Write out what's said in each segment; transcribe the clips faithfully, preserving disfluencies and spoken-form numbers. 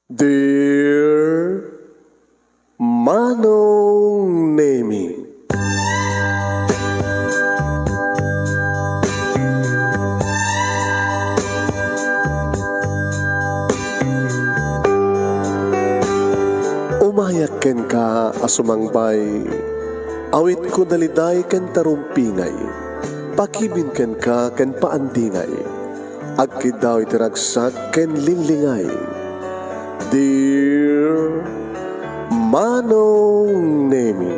Dear Manong Nemi. Umayak kenka a sumangbay, awitko daliday ken tarumpingay, pakibin kenka ken paandingay. Agkiddaw iti ragsak ken linglingay. Dear Manong Nemi,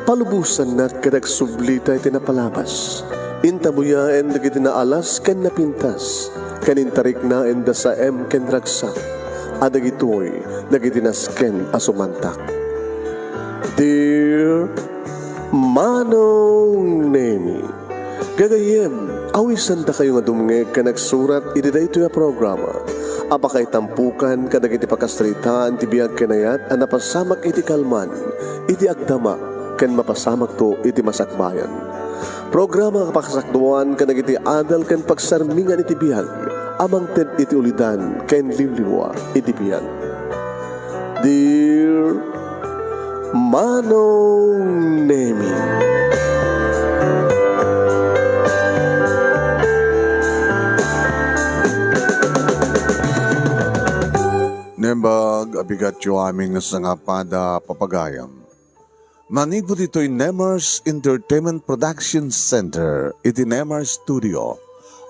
palubosannak ket agsublita iti napalabas. Intabuyaen dagiti naalas ken napintas, ken intariknaenda saem ken ragsak. A dagitoy dagiti nasken a sumantak. Dear Manong Nemi, gagayyem, awisandakayo nga dumngeg ken agsurat iti daytoy a programa a pakaitampukan kadagiti pakasaritaan ti biag ken ayat a napasamak iti kalman, iti agdama, ken mapasamakto iti masakbayan. Programa a pakasakduan kadagiti adal ken pagsarmingan iti biag a mangted iti ulidan ken liwliwa iti biag. Dear Manong Nemi. Nembag a bigatyo amin nga sangapada, papagayam. Manipud ditoy Nemers Entertainment Production Center iti Nemers Studio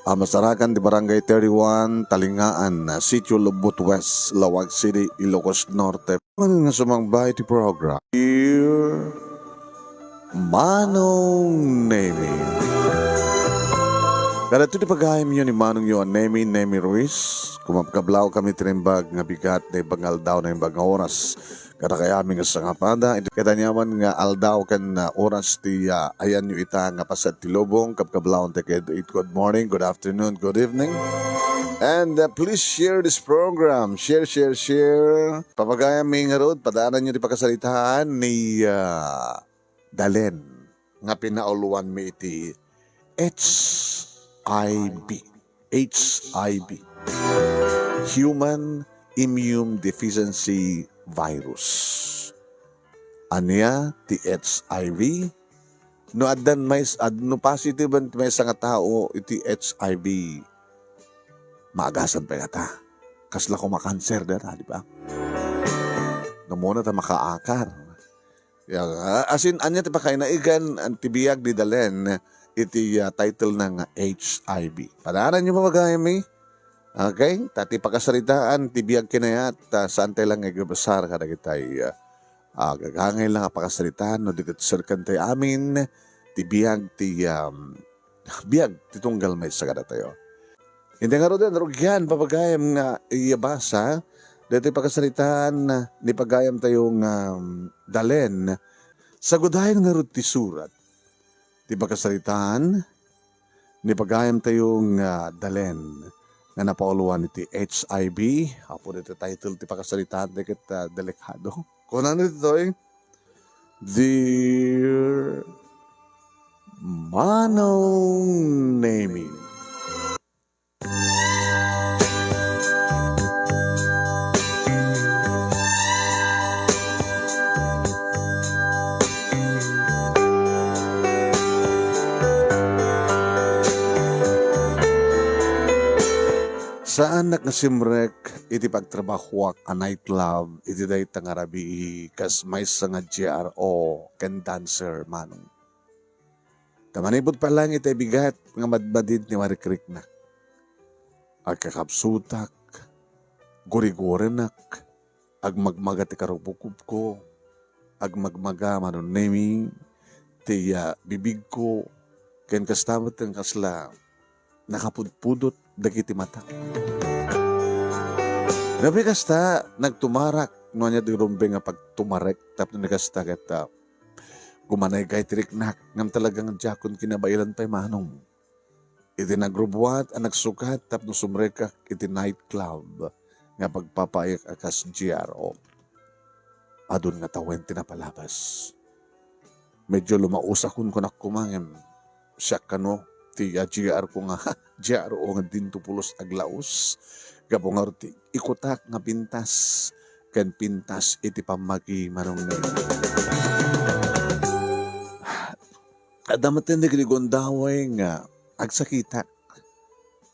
a masarakan ti Barangay thirty-one, Talingaan, Sitio Lubot West, Laoag City, Ilocos Norte. Manen nga sumangba iti program, Dear Manong Nemi. Kadagitoy ti pagayamyo ni Manongyo a Nemi, Nemi Ruiz. Kumabkablaw kami ti naimbag nga bigat, naimbag nga aldaw, naimbag nga oras. Kadakayamin nga sangapada, iti kadakayamin nga aldaw ken, ah, oras ti, ah, ayanyo ita nga paset ti lubong, kabkablawan ti ket-, it-, good morning, good afternoon, good evening. And, ah, please share this program. Share, share, share. Papagayam mi ngarud, padaananyo ti pakasaritaan ni, ah, Dalen nga pinauluan mi iti H I V. H I V. Human Immune Deficiency Virus. Ania ti H I V? No addan mais-, ad-, no positive ti maysa nga tao iti H I V, maagasan pay ngata. Kasla koma kanser dayta, di ba? No muna ta makaakar. Ya, a-, asin, ania ti pakainaigan, an ti biag ni Dalen iti, ah, title na nga H I V. Padaananyo, papagayam mi. Okay? Ta ti pakasaritaan ti biag ken ayat, ta saan tay lang nga igbasar kadagitay, ah, ah, gagangay lang a pakasaritaan, no di ket serkan tay amin ti biag ti, um, biag ti tunggal maysa kadatayo. Iti ngaruden, rugian, papagayam nga iyabasa, daytoy pakasaritaan ni pagayam tayo nga, um, Dalen. Sagudayen ngarud ti surat ti pakasaritaan ni pagayam tayo nga Dalen nga napauluan iti H I V. Apo daytoy title ti pakasaritaan, dagiti, ah, delikado. Kunana ditoy, Dear Manong Nemi. Saanak nga simrek iti pagtrabahoak a nightclub iti dayta nga rabii kas maysa nga G R O ken dancer, Manong. Ta manipud pay laeng iti bigat nga madmadid ni marikriknak. Agkakapsutak, gurigurenak, agmagmaga ti karukupkupko, agmagmaga, Manong Nemi, ti, ah, bibigko, ken kasta met ti kasla nakapudpudot dagiti matak. Nupay kasta, nagtumarak, no ania ti rumbeng nga pagtumarek, tapno ni kasta ket, ah, gumanaygay ti riknak, ngem talagang diakon kinabaelan pay, Manong. Iti nagrubuat a nagsukat tapno sumrekak iti nightclub nga pagpapaayek a kas G R O. Adun nga tawen ti napalabas. Medyo lumausakon kunak koma ngem siak kano ti, ah, G R ko nga, G R O nga dinto pulos aglaus. Gapu ngarud ti ikutak nga pintas ken pintas iti pammagi, Manong Nemi. Adda met dagiti gundaway nga agsakitak.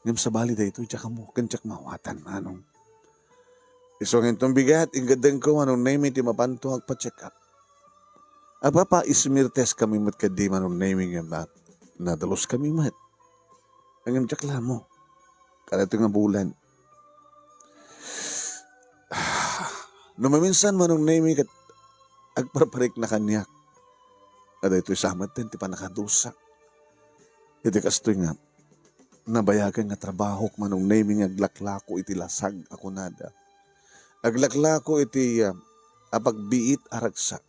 Ngem sabali daytoy, diak ammo ken diak maawatan, Manong. Isu nga inton bigat, ingaddengko, Manong Nemi, ti mapanto agpa-check up. Agpapa-smear test kami met kadi, Manong Nemi, ngem na-, nadalus kami met. Ngem diak lamo. Kadaytoy nga bulan. No maminsan, Manong Nemi, ket agparparikna kaniak. Kadaytoy sa met ti pannakadusa. Iti kastoy nga, nabayagen nga trabahok, Manong Nemi, nga aglaklako iti lasag a kunada. Aglaklako iti, ah, apagbiit a ragsak.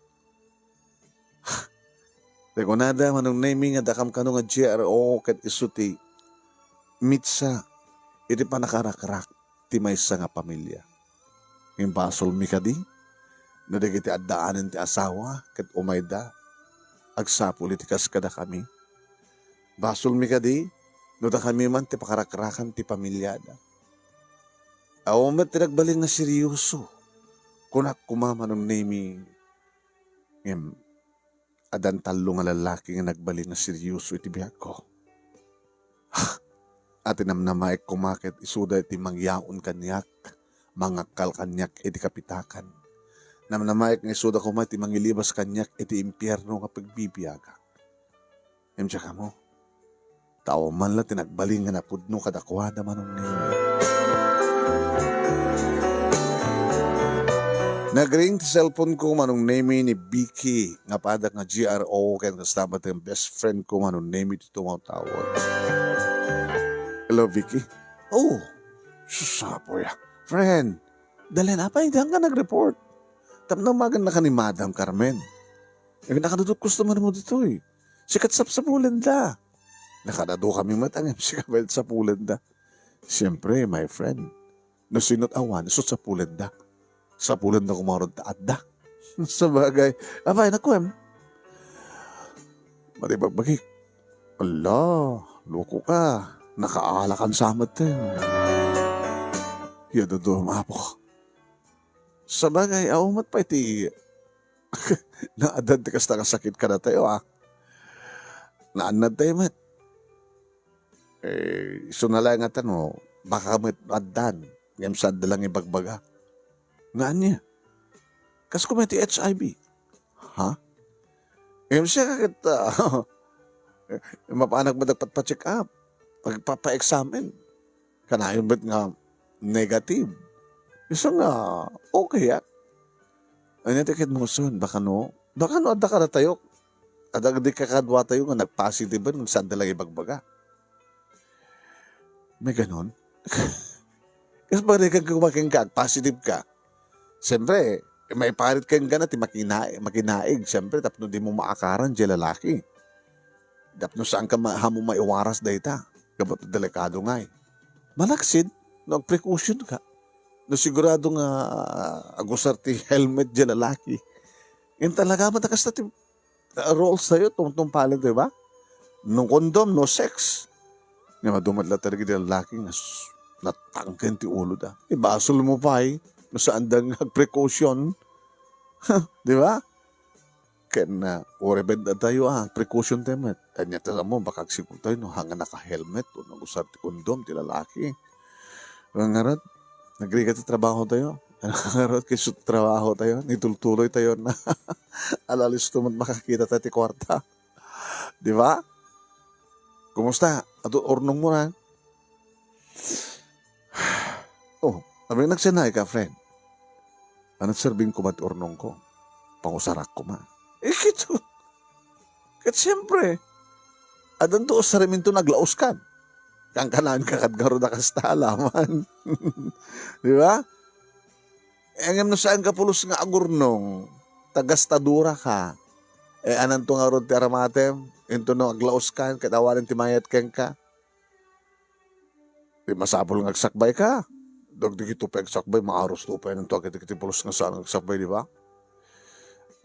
Ti kunada, Manong Nemi, nga dakam kano nga G R O ket isu ti mitsa iti pannakarakrak ti maysa nga pamilia. Ngem basolmi kadi no dagiti addaanen ti asawa ket umayda agsapul iti kas kadakami? Basolmi kadi no dakami man ti pakarakrakan ti pamiliada? Awan met ti nagbalin nga seryoso. Kunak koma, Manong Nemi, ngem addan tallo nga lallaki nga nagbalin nga seryoso iti biagko. Ati namnamaek koma ket isuda ti mangyaon kaniak, mangakkal kaniak iti kapitakan. Namnamaek nga isuda koma ti mangilibas kaniak iti impierno nga pagbibiagak. Ngem diak ammo. Ta awan man la ti nagbalin nga napudno kadakuada, Manong Nemi. Nagring ti cellphone ko, Manong Nemi, ni Vicky, nga padak nga G R O, ken kasta met ti best friend ko, Manong Nemi, ti tumawtawag. Hello, Vicky. Oh, sus, apo ya. Friend, dalen, apay, diak ka nag-report? Tapno magan na ka ni Madam Carmen. Eh, nakadudok customer mo ditoy. Sikat sapsapulenda. Nakadado kami met, ngem sika met sapulenda. Siyempre, my friend, no sino't awan, isu sapulenda. Sapulenda koma rod ta adda. Sabagay, apay, nakuem. Madi bagbagik. Ala, loko ka. Nakaalakan sa met, eh. Ya, dudum, apo. Sabagay, awan met pay ti naaddan ti kasta nga sakit kadatayo, ah. Naannad tayo met. Eh, isu na lang nga tano, baka met addan, ngem saan da lang ibagbaga. Nga ania? Kas koma ti H I V. Ha? Ngem siya ket, ah, mapanak met agpatpa-check up, agpapa-examine. Kanayon met nga negative. Isu nga, okay, ah. Ania ti ket mo son, baka no, baka no, adda kadatayo, adda di kakaduatayo nga nagpositive, ngem saan da lang ibagbaga. May ganon? Kas pare ka kumakin ka, positive ka. Siyempre, maiparit ka nga na ti makina-, makinaig, siyempre, tapno di mo maakaran, di lalaki. Tapno saan ka ma-, hamo maiwaras dayta. Gapu ta delikado ngay. Malaksid, no, precaution ka. No, sigurado nga, agusar ti helmet di lalaki. Yan talaga, matakas na ti, ah, rules tayo, tungtungpalin tayo, ba? No condom, no sex. Nga madumat la talaga di lalaki nga s-, natangken ti ulo da. Ibasol mo pay, no saan da nga precaution. Di ba? Ken, ah, uray bed tayo, ah, precaution tayo met. Ania ta mo, baka agsiguro tayo, no, hanga naka-helmet, o nagusar ti kondom, ti lalaki. Ngarud, nagrigat ti trabaho tayo. Ngarud, kisut trabaho tayo, nitultuloy tayo na. Alalis to met makakita tayo ti kwarta. Di ba? Kumusta? Adu urnong mo na? Oh, abi nagsenay ka, friend. Ano serbing ko met urnong ko? Pangusarak ko ma. Eh, kito. Ket siyempre, adanto usarem inton naglauskan. Kankanayon ka kad ngarud a kasta, alaman. Di ba? Eh, ngem no saan ka pulos nga agurnong, ta gastadura ka. Eh, ananto ngarud ti aramatem, inton no aglauskan, ket awanen ti mayat kenka. Di masapul nga agsakbay ka. Dagdagito pay agsakbay, maaros to pay nanto agiti pulos nga saan nga agsakbay, di ba?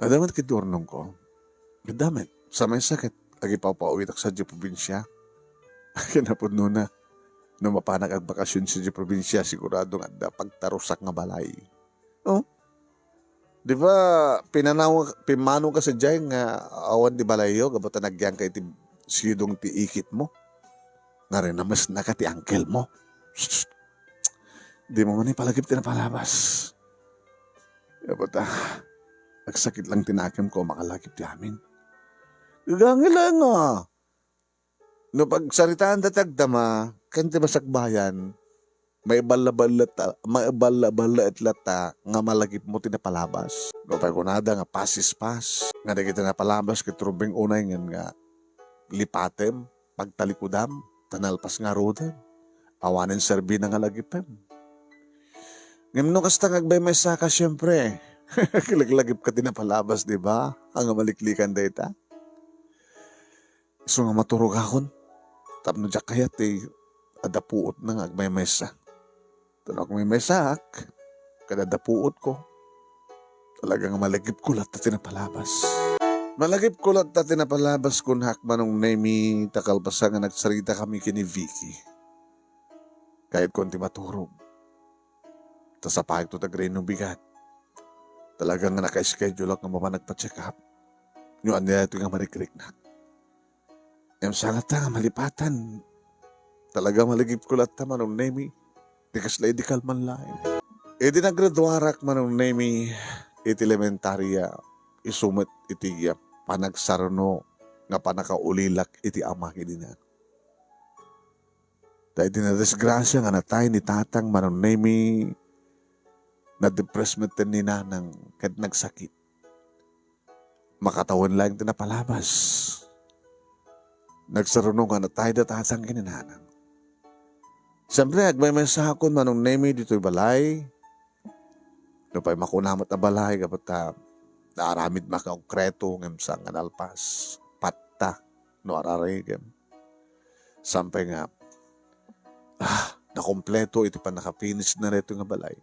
Adda met ket urnong ko. Adda met. Sa maysa ket agipapauwitak sadiay probinsia. Kinapudnona. No mapanak agbakasyon sadiay probinsia, sigurado nga adda pagtarusak nga balay. Oh? Di ba, pinanaw-, pimmanawka sadiay nga awan di balayyo, gapu ta nagyangka iti sidong ti ikitmo? Nga rinamesnaka ti uncle mo. Psst! Dimo man ipalagip ti napalabas. Gapu ta, agsakit lang ti nakemko a makalagip ti amin. Gagangel nga. No pagsaritaanda ti agdama ken ti masakbayan, maiballa-balla ta-, maiballa-balla et latta nga malagipmo ti napalabas. Nupay kunada nga pass is pass, nga dagiti napalabas ket rumbeng unay ngem nga lipatem, pagtalikudam, ta nalpas ngaruden, awanen serbina nga lagipem. Ngem no kasta nga agmaymaysaka, siempre, laglagipka ti napalabas, di ba? Ania nga maliklikan dayta? Isu nga maturogakon tapno diak kayat ti adda puotna nga agmaymaysa. Ta no agmaymaysaak ket adda puotko, talaga nga malagipko latta ti napalabas. Malagipko latta ti napalabas, kunak, Manong Nemy, ta kalpasan nga nagsaritakami ken ni Vicky, kayatkon ti maturog. Ta sapayekto ti agriing no bigat. Talaga nga naka-schedule-ak nga mapan agpa-check up. No ania daytoy nga marikriknak. Ngem sangata nga malipatan, talaga malagipko latta, Manong Nemy, ti kasla idi kalman laeng. Idi naggraduarak, Manong Nemy, iti elementaria, isu met iti panagsaruno nga pannakaulilak iti ama ken ina. Ta idi nadisgrasia nga natay ni tatang, Manong Nemy, nadepress met ni nanang ket nagsakit. Makatawen laeng ti napalabas. Nagsaruno nga natay da tatang ken ni nanang. Siempre, agmaymaysakon, Manong Nemy, ditoy balay. Nupay makuna met a balay, gapu ta naaramid met a konkreto ngem saan nga nalpas. Patta no ararigem. Saan pay nga, ah, nakompleto iti pannaka-finish na daytoy nga balay.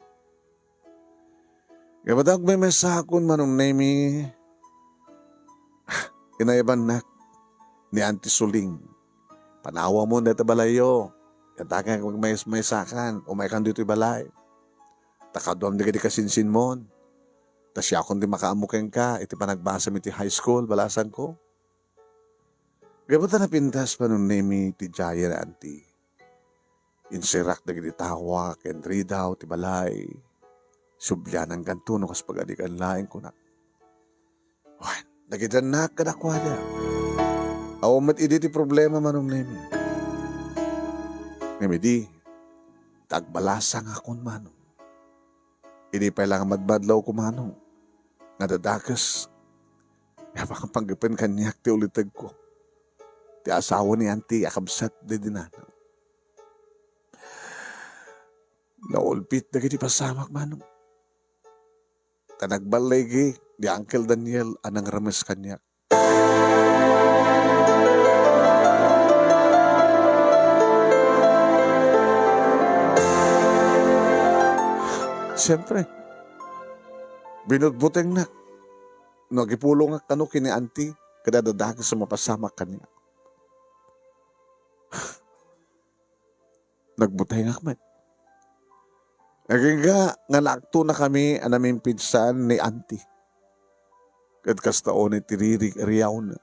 Gapu ta agmaymaysakon, Manong Nemy, ah, inayabannak ni Auntie Suling. Panawamon dayta balayyo. Ket ta nga agmaymaysakan, umaykan ditoy balay. Ta kaduam dagiti kasinsinmon. Ta siakon ti makaammo kenka iti panagbasam iti high school, balasanko. Gapu ta napintas, Manong Nemy, ti giant, Auntie. Inserak dagiti tawa ken ridaw ti balay. Sublianankanto no kas pagadikan laeng, kunak. Wen, nagidannak kadakuada. Awan met idi ti problema, Manong Nemy. Ngem idi, ta agbalasangakon, Manong. Idi pay la nga madmadlawko, Manong, nga dadakes, nga makapanggepen kaniak ti ulitegko, ti asawa ni Auntie a kabsat daydi nanang. Naulbit dagiti pasamak, Manong. Ta nagballigi ni Uncle Daniel a nangrames kaniak. Siempre, binutbutengnak no agipulongak kano ken ni Auntie ket adda dakes a mapasamak kaniak. Nagbutengak met. Agingga nga naaktonakami a namimpinsan ni Auntie. Ket kasta unay ti riririawna.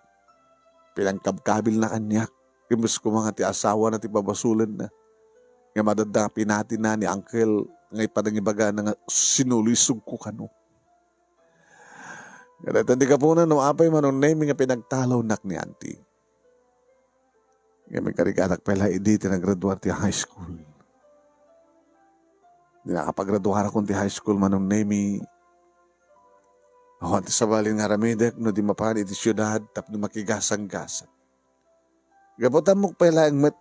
Pinangkabkabilna kaniak. Imbes koma nga ti asawana ti babasolenna. Nga madadda pinatina ni Uncle nga ipanangibagana nga sinulisogko kano. Nga dayta ti gapuna no apay, Manong Nemy, nga pinagtalawnak ni Auntie. Ngem inkarigatak pay la idi ti naggraduar ti high school. Di nakapagraduarakon ti high school, Manong Nemy, awan ti sabali nga aramidek no di mapan iti siudad tapno makigasanggasang. Gapu ta ammok pay laeng met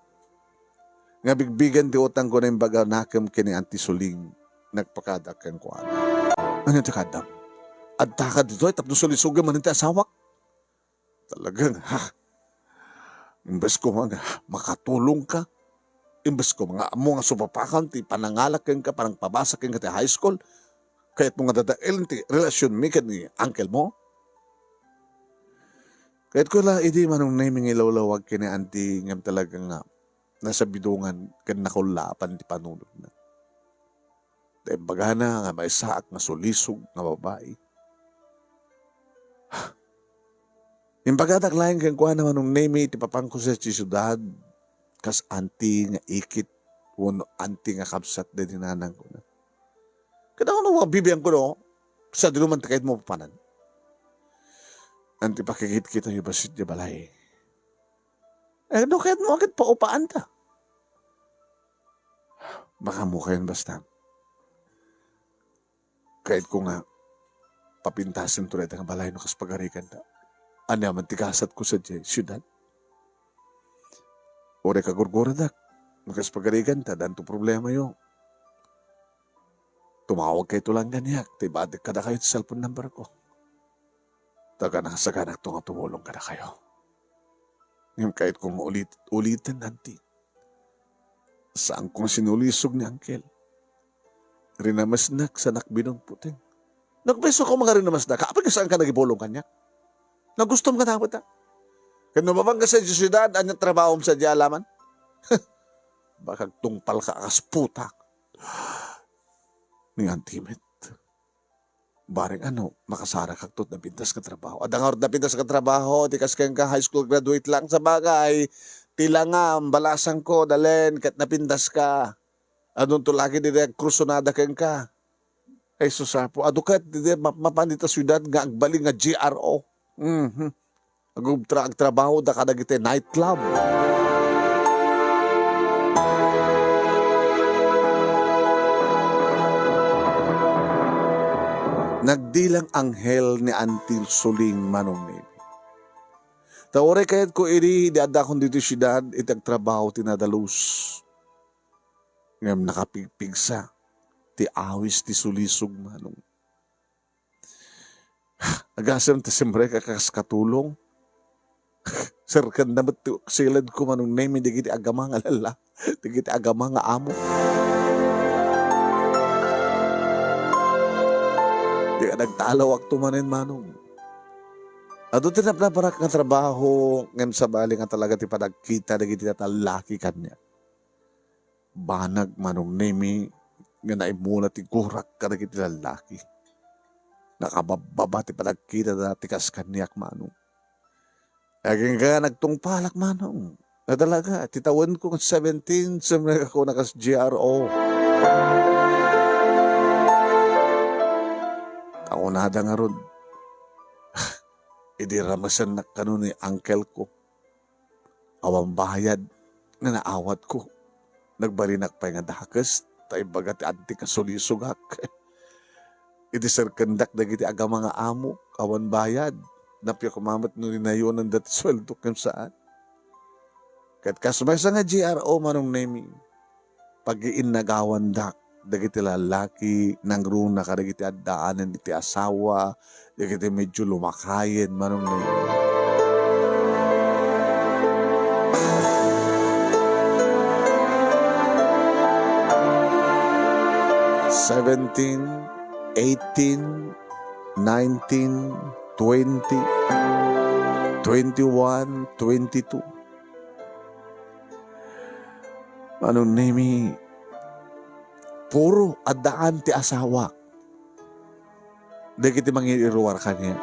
nga bigbigen ti utangko nga imbaga nakem ken ni Auntie Suling, nagpakada kenkuana. Ania ti kaadam? Adtaka ditoy tapno sulisogem manen ti asawak? Talaga nga, ha? Imbes koma nga makatulongka, imbes koma nga ammo nga supapakan ti panangalak kenka, panangpabasa kenka ti high school, kayatmo nga dadaelen ti relasionmi ken ni uncle mo? Kayatko la idi, Manong Nemy, nga ilawlawag ken ni Auntie, ngem talaga nga nasabidongan ken nakullapan ti panunotna. Ta imbagana nga maysaak nga sulisog nga babai. Imbagadak laeng kenkuana, Manong Nemi, ti papanko sa siudad, kas anti nga ikit wenno anti nga kabsat daydi nanangko na. Kada ano, mabibiang ko, no? Sa dinuman ti kayat mo papanan. Anti pakikitkita yu bassit di balay. Eh, no kayat mo agad paupaanta. Baka mo kayon basta. Kayat ko nga papintasen to dayta nga balay no kas pagariganta. Ania man ti gasat ko sa diay siudad? Uray kagurguradak, no kas pagariganta, danto problema yo. Tumawag kayo to lang kaniak, ta ibatik kadakayo ti cellphone number ko. Taga nakasaganak to nga tumulong kadakayo. Ngem kayat ko nga ulit, uliten, anti. Saan ko nga sinulisog ni Angkel. Rinamesnak sa nakbinong puting. Nagbeso ko mga rinamesnak. Apay ka saan ka nagipulong kaniak? Nagustom ka tapot, ha? Ken no mabang ka sa syudad, anya trabahom sa di alaman? Baka agtungpal ka, akas putak. Ni Auntie Met. Bareng ano, makasarakak to napintas nga trabaho. Adda ngarud napintas nga trabaho, ti kas kenka, high school graduate lang. Sabagay, ti langam, balasang ko, dalen, ket napintas ka. Adunto lagi didi agkrusonada kenka. Ay, susapo. Adu ket didi map-, mapan dita siudad nga agbalin nga G R O. Mhm. Agubtra-, agtrabaho da kadagiti nightclub. Nagdilang anghel ni Auntie Suling, Manong Nemi. Ta uray kayatko idi, idi addakon ditoy siudad, iti agtrabaho ti nadalus. Ngem nakapigpigsa ti awis ti sulisog, Manong. Agasem ta simrek a kas katulong. Serken na met ti siled ko, Manong Nemi, dagiti agama nga lalla, dagiti agama nga amo. Di ka nagtalawak to manen, Manong. Adu ti napnaparak nga trabaho, ngem sabali nga talaga ti panagkita dagiti tatallaki kaniak. Banag, Manong Nemi, nga naimuna ti gurak kadagiti lallaki. Nakababbaba ti panagkitada ti kas kaniak, Manong. Agingga nagtungpalak, Manong. Na talaga, ti tawenko nga seventeen, sumrekak ko na kas G R O. Kaunada ngarud, idi ramesennak kano ni uncle ko. Awan bayad nga naawatko. Nagbalinak pay nga dakes, ta ibaga ti anti nga sulisogak. Idi serkendak dagiti agama nga amok, awan bayad. Nappiak koma met no dinayonanda ti sueldo ken saan. Ket kas maysa nga G R O, Manong Nemi, pagiinnagawandak dagiti lallaki, nangruna kadagiti addaanen iti asawa, dagiti medyo lumakayen, Manong Nemi. Seventeen, eighteen, nineteen, twenty, twenty-one, twenty-two. Manong Nemi, puro addaan ti asawak dagiti mangiruar kaniak.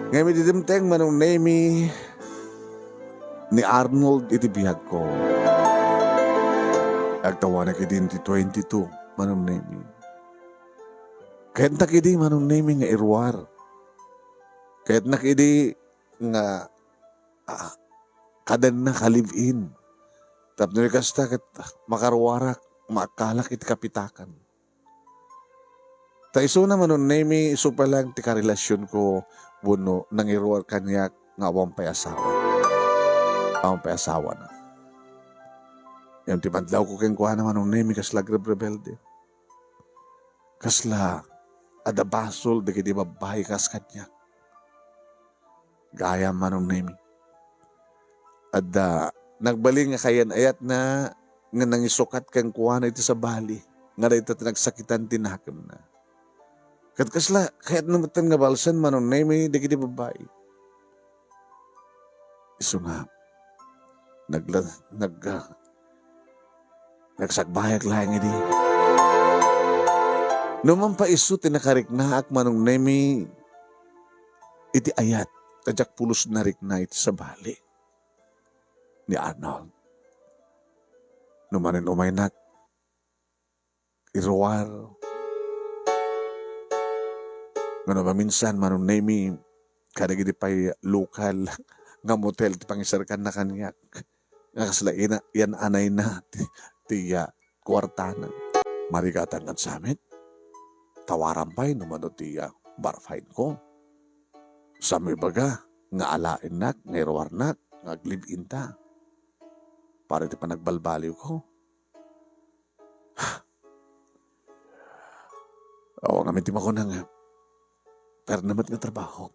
Ngem idi dimteng, Manong Nemi, ni Arnold iti biagko. Agtawanak idi ti twenty-two, Manong Nemi. Kayatnak idi, Manong Nemi, nga iruar. Kayatnak idi nga, ah, kadenna ka live-in. Tapno di kasta ket makaruarak, maakkalak iti kapitakan. Ta isuna, Manong Nemi, isu pay laeng ti karelasionko wenno nangiruar kaniak nga awan pay asawa. Awan pay asawana. Ngem ti madlawko kenkuana, Manong Nemi, kasla agrebrebelde. Kasla adda basol dagiti babbai kas kaniak. Gayam, Manong Nemi. Adda nagbalin nga kayan-ayatna nga nangisukat kenkuana iti sabali, nga dayta ti nagsakitan ti nakemna. Ket kasla kayatna metten nga balsen, Manong Nemi, dagiti babbai. Isu nga, Nagla-, nag-, ah, nagsagbayak laeng idi. No man pay isu ti nakariknaak, Manong Nemi, iti ayat, ta diak pulos narikna iti sabali ni Arnold. No manen umaynak, iruar. Ngem no maminsan, Manong Nemi, kadagidi pay lokal nga motel ti pangiserkanna kaniak. Nga kasla ina-, yan-anayna ti, ti, ah, kuartana. Marigatan nga samet, tawaran pay no mano ti, ah, bar fine ko. Saanmo ibaga nga alaennak, nga iruarnak, nga ag-live-in ta. Para iti panagbalbaliw ko. Awan ngamin ti makuna nga perna met nga trabaho.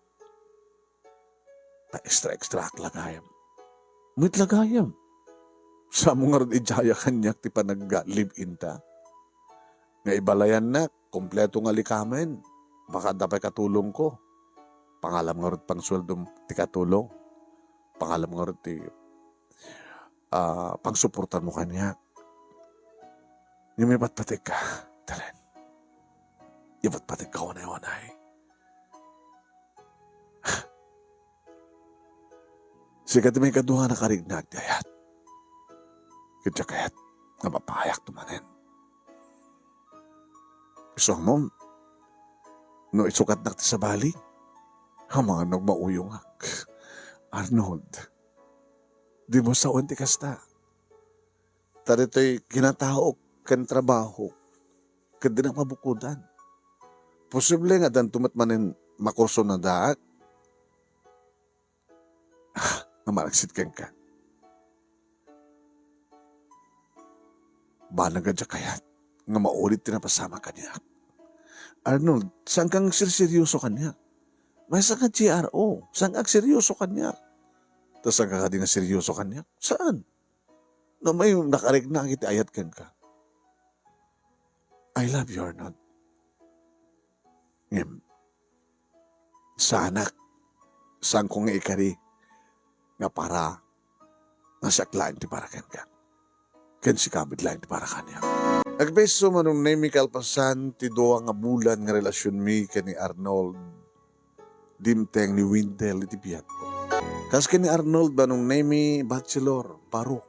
Ta extra-extra ak la gayam. Met la gayam. Saanmo ngarud idiaya kaniak ti panag-live-in ta. Nga ibalayannak, kompleto nga likamen. Baka adda pay katulongko. Pangalam ngarud pangsueldom ti katulong. Pangalam ngarud ti, ah, pangsuportanmo kaniak. Ngem ipatpategka, Dalen. Ipatpategka unay-unay. Sika ti maikadua a nakariknaak ti ayat. Ket diak kayat nga mapaayakto manen. Isu a, no isukatnak ti sabali, amangan no agmauyongak. Arnold, dimo sawen ti kasta. Ta ditoy kinataok ken trabahok, ket dinak mabukodan. Posible nga addanto met manen makursunadaak. Ah, nga maragsit kenka. Banag a diak kayat nga maulit ti napasamak kaniak. Arnold, saan kang serseryoso kaniak? Maysa nga G R O, saan ka agseryoso kaniak? Ta saan ka kadi nga seryoso kaniak? Saan? No may nakarikna iti ayat kenka. I love you, Arnold. Ngem, saanak, saanko nga ikari nga para nga siak laeng ti para kenka. Ken sika met laeng ti para kaniak. Agbeso, Manong Nemi, kalpasan ti dua nga bulan nga relasionmi ken ni Arnold, dimteng ni Windel iti biagko. Kas ken ni Arnold, Manong Nemi, bachelor, baro,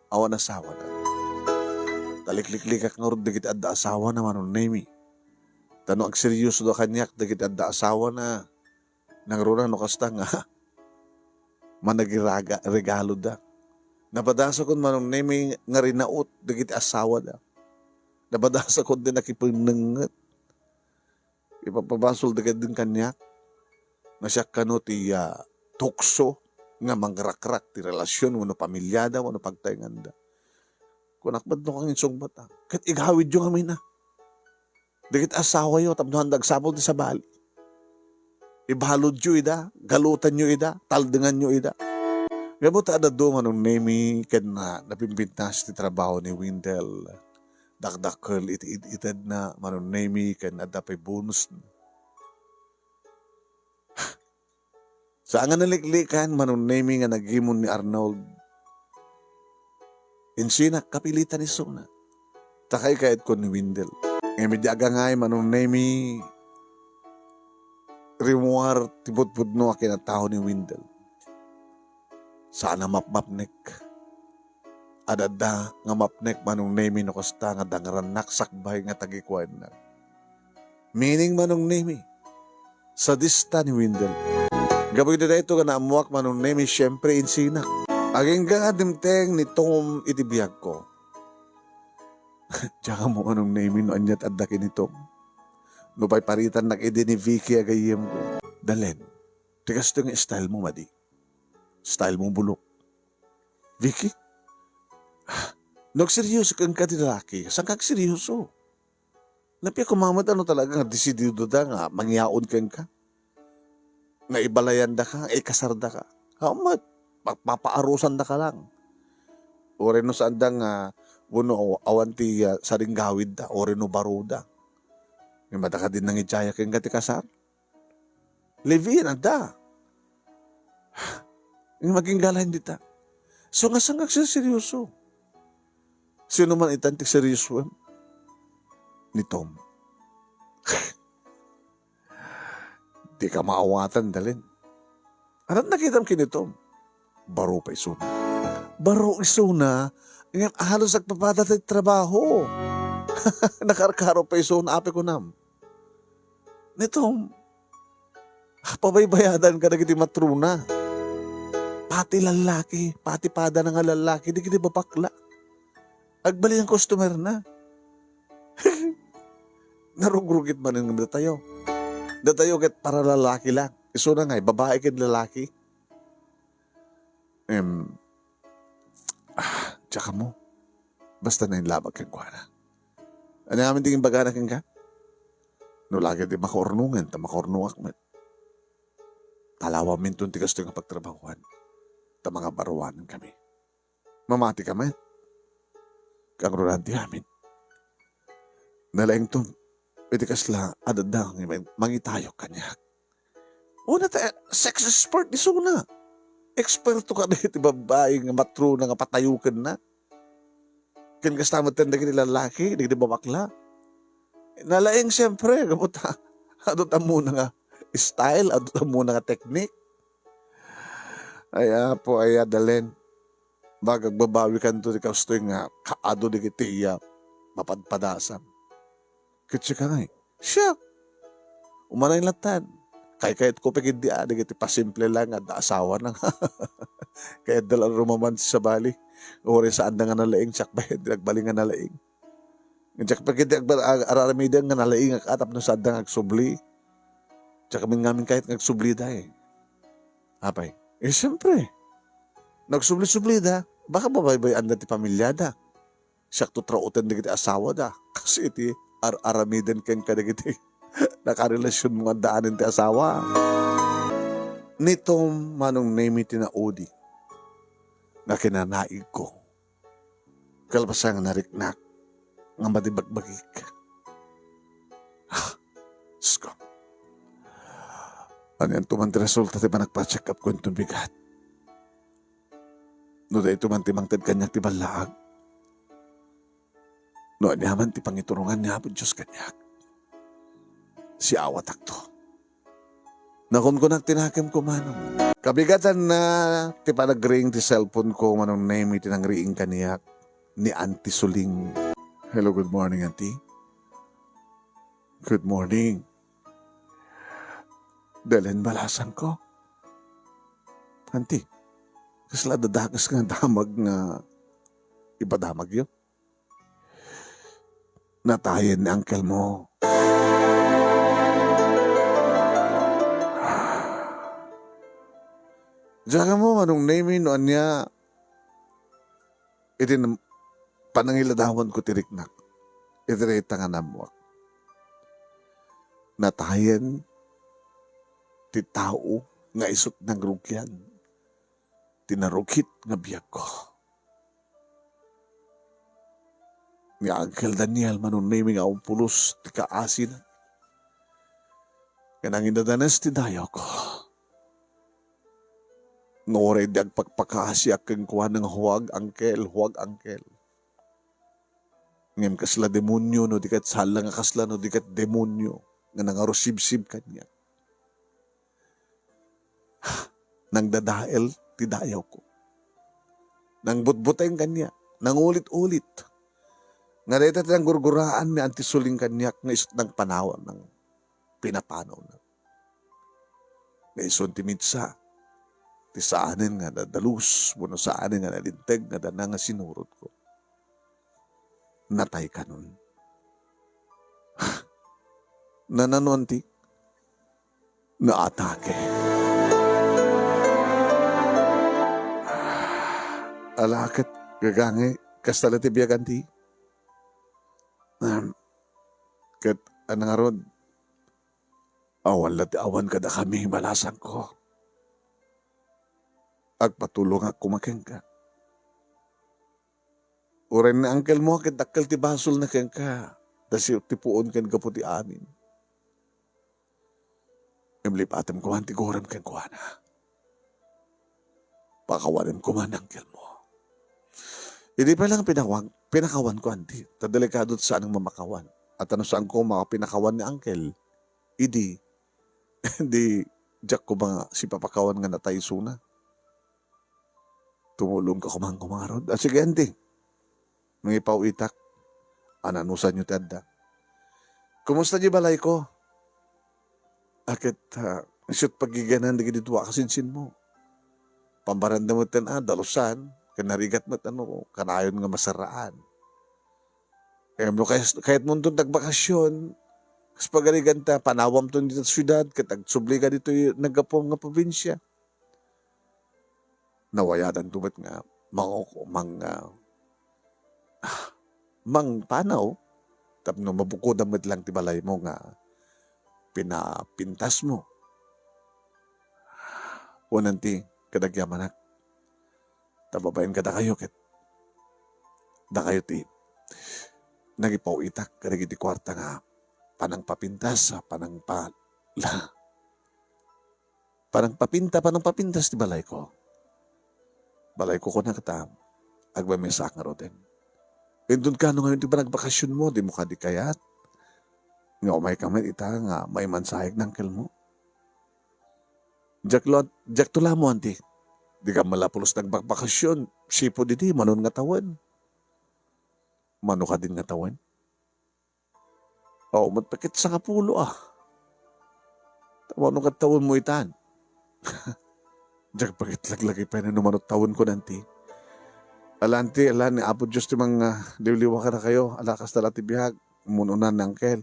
awan asawana. Talikliklikak ngarud dagiti adda asawana, Manong Nemi. Ta no agseryosoda kaniak dagiti adda asawana, nangruna no kasta nga managiraga-, regaloda. Nabadasakon, Manong Nemi, nga rinaut dagiti asawada. Nabadasakon ti nakipennengnget. Ipapabasol dagiti kaniak. Nga siak kano ti, ah, tukso nga mangrakrak ti relasion wenno pamiliada wenno pagtaenganda. Kunak met no kanginsungbatang. Ket igawidyo ngamin a. Dagiti asawayo, tapno sanda agsapul ti sabali. Ibaludyo ida, galutanyo ida, taldenganyo ida. Ngem ta adda Manong Nemi ken na, napimpintas ti trabaho ni Windel. Dakdakkel iti id-itedna, Manong Nemi, ken adda pay bonus. Saan nga naliklikan, Manong Nemi, nga nagimon ni Arnold. Insinak, kapilitan isuna. Ta kaikayatko ni Windel. Ngem idi agangay, Manong Nemi, rimmuar ti pudpudno a kinatao ni Windel. Saan a mapmapnek. Adda nga mapnek, Manong Nemi, no kasta nga dangrannak sakbay nga tagikuennak. Meaning, Manong Nemi, sadista ni Windel. Gapu iti daytoy nga naammuak, Manong Nemi, siempre, insinak. Agingga nga dimteng ni Tom iti biagko. Diak ammo, Manong Nemi, no aniat adda ken ni Tom. No payparitannak idi ni Vicky a gayyemko. Dalen, ti kastoy nga style mo, madi. Style mo, bulok. Vicky? No agseryoso kenka ti lalaki, saan ka agseryoso? Napia koma met a no talaga nga desidido da nga mangyaon kenka. Nga ibalayandaka, nga ikasardaka. Awan met, pa-, papaarusandaka lang. Uray no saanda nga, wenno awan ti, ah, saringgawidda, uray no baroda. Nga madaka din nangidiaya kenka ti kasar. Live-in, adda. Nga agingga laeng dita. So, nga saan nga agserseryoso? Sino man itan ti seryosoem? Ni Tom. Dika maawatan, Dalen. Ania't nakitam ken ni Tom? Baro pay isuna. Baro isuna, ngem halos agpapada ti trabaho. Nakarkaro pay isuna, apay kunam. Ni Tom, pabaybayadan kadagiti matrona. Pati lallaki, pati padana nga lallaki, dagiti babakla. Agbalin nga customer na. Narugrugit manen nga datayo. Datayo ket para lalaki lang. Isuna nga, babae ken lalaki. Em, ah, tsaka mo. Basta nainlabag kenkuana. Ania ngamin ti imbagana kenka? No lagi ti makaurnongen, ta makaurnongak met. Talawaminton ti kastoy nga pagtrabahuan. Ta mangabaruanen kami. Mamati ka met. Kangrunaan ti amin. Nalaington, iti kasla adda nga mangitayok kaniak. Una ta, sex expert isuna. Eksperto kadagiti babbai nga matrona nga patayokenna. Ken kasta met dagiti lalaki, dagiti babakla. Nalaing siempre, gapu ta, adu ta ammona nga style, adu ta ammona nga teknik. Ay, Apo, ay, Adalen. Bagag babawi kanto ti kastoy nga kaadu dagiti iya mapadpadasam. Ket sika ngay, siak. Umanay latta. Kaykayatko pay ketdi a, dagiti pasimple lang nga adda asawana. Kayatda la rumaman ti sabali. Uray saanda nga nalaing, siak pay ti nagbalin nga nalaing. Diak pay ketdi agbar-, ag-, araramiden nga nalaingak a tapno saanda nga agsubli. Diak ngamin kayat nga agsublida, eh. Apay? Eh, siyempre. Nagsubli-sublida, baka babaybay-anda ti pamiliada. Siakto trauten dagiti asawada. Kas iti ar-aramiden kenka dagiti nakarelasionmo nga addaanen ti asawa. Ni Tom, Manong Nemy, ti naudi nga kinanaigko. Kalpasan nga nariknak nga madi bagbagik. Ah, Diyos ko. Anianto man ti resulta ti panagpa-check up ko inton bigat? No dayto man ti mangted kaniak ti ballaag? No ania man ti pangiturongan ni Apo Dios kaniak? Siawatakto. Nakunkunak ti nakemko, Manong. Kabigatanna ti panagring ti cellphone ko, Manong Nemy, ti nangriing kaniak ni Auntie Suling. Hello, good morning, Auntie. Good morning. Dalen, balasangko. Auntie, kasla dadakes nga damag nga ipadamagyo? Natayen ni uncle mo. Diak ammo, Manong Nemy, no ania iti nam-, panangiladawanko ti riknak iti dayta nga nammuak. Natayen ti tao nga isut' nangrugian ti narugit nga biagko. Ni Uncle Daniel, Manong Nemy, nga awan pulos ti kaasina. Nga nangidadanes ti dayawko. Nga uray di agpakpakaasiak kenkuana nga huwag, Uncle, huwag, Uncle. Ngem kasla demonio no di ket sala nga kasla no di ket demonio nga nangarusibsib kaniak. Nangdadael ti dayawko. Nangbutbuteng kaniak. Nangulit-ulit. Nga dayta ti nanggurguraan ni Auntie Suling kaniak nga isut' nangpanaw-, nangpinapanawna. Nga isun ti mitsa, ti saanen nga nadalus, wenno saanen nga nalinteg nga dana nga sinurotko. Natay kanon. Nanano, Auntie? Naatake. Ala ket, gagangay, kasta la ti biag, Auntie? Ahem. Ket, ania ngarud? Awan la ti awan kadakami, balasangko. Agpatulongak koma kenka. Uray ni uncle mo ket dakkel ti basolna kenka, ta siak ti puon ken gapu ti amin. Ngem lipatem koma ti gurem kenkuana. Pakawanem koma ni uncle mo. Idi pay lang pinawag, pinakawanko, anti. Ta delikado ti saan nga mamakawan. At no saanko makapinakawan ni Uncle, idi, di, diak ko ba sipapakawan nga natay isuna. Tumulongka koma ngarud. Ah, sige, anti. Mangipaw-itak. Ananusanyo ti adda. Kumusta di balayko? Aket, ah, isu't paggiganan dagiti dua a kasinsinmo. Pambaranda met ten, ah, dalusan, ken narigat met ano, kanayon nga masaraan. Em, no kayat, kayatmonton tagbakasyon, kas pagariganta, panawamton dita siudad, ket agsubli ka ditoy naggapuam nga probinsia. Nawayadanto met nga mangoko-, mang-, ah, ah, mangpanaw tapno mabukodan met lang ti balaymo nga pinapintasmo. Wen, anti, kadagiti amanak. Ta babaen kadakayo ket dakayo ti nangipaw-itak kadagiti kuarta nga panangpapintas, panangpa-, la-, panangpapinta-, panangpapintas ti balayko. Balayko, kunak ta, agmamesa ngaruden. Inton kano ngayon ti panagbakasyonmo, dimo kadi kayat nga umayka met ita nga maimansayeg ni unclemo? Diak la-, diakto la ammo, anti. Dika met la pulos nagbakbakasyon, sipud idi, mano nga tawen? Mano kadin nga tawen? Aw, met pay ket sangapulo, ah. Ta mano ket tawenmo itan? Diak pay ket laglagi pay no mano tawenko, anti. Ala, anti, ala, ni Apo Dios ti mang-, ah, liwliwa kadakayo. Ala, kasta la ti biag. Mun-una ni Uncle.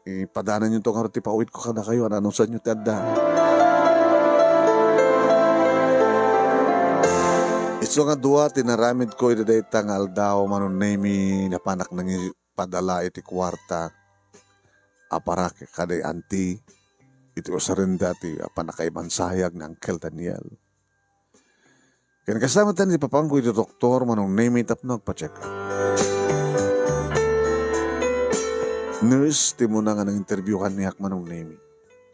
Ipadananyo to ngarud ti pawitko kadakayo, ananusanyo ti adda. Isu nga dua ti naramidko iti dayta nga aldaw, Manong Nemy, napanak nangi-, padala iti kuarta a para kadi anti iti usarenda ti pannakaimansayag ni Uncle Daniel. Ken kasta met ti ipapangko iti doktor, Manong Nemy, tapno agpa-check up. Nurse ti umuna nga nang-interview kaniak, Manong Nemy.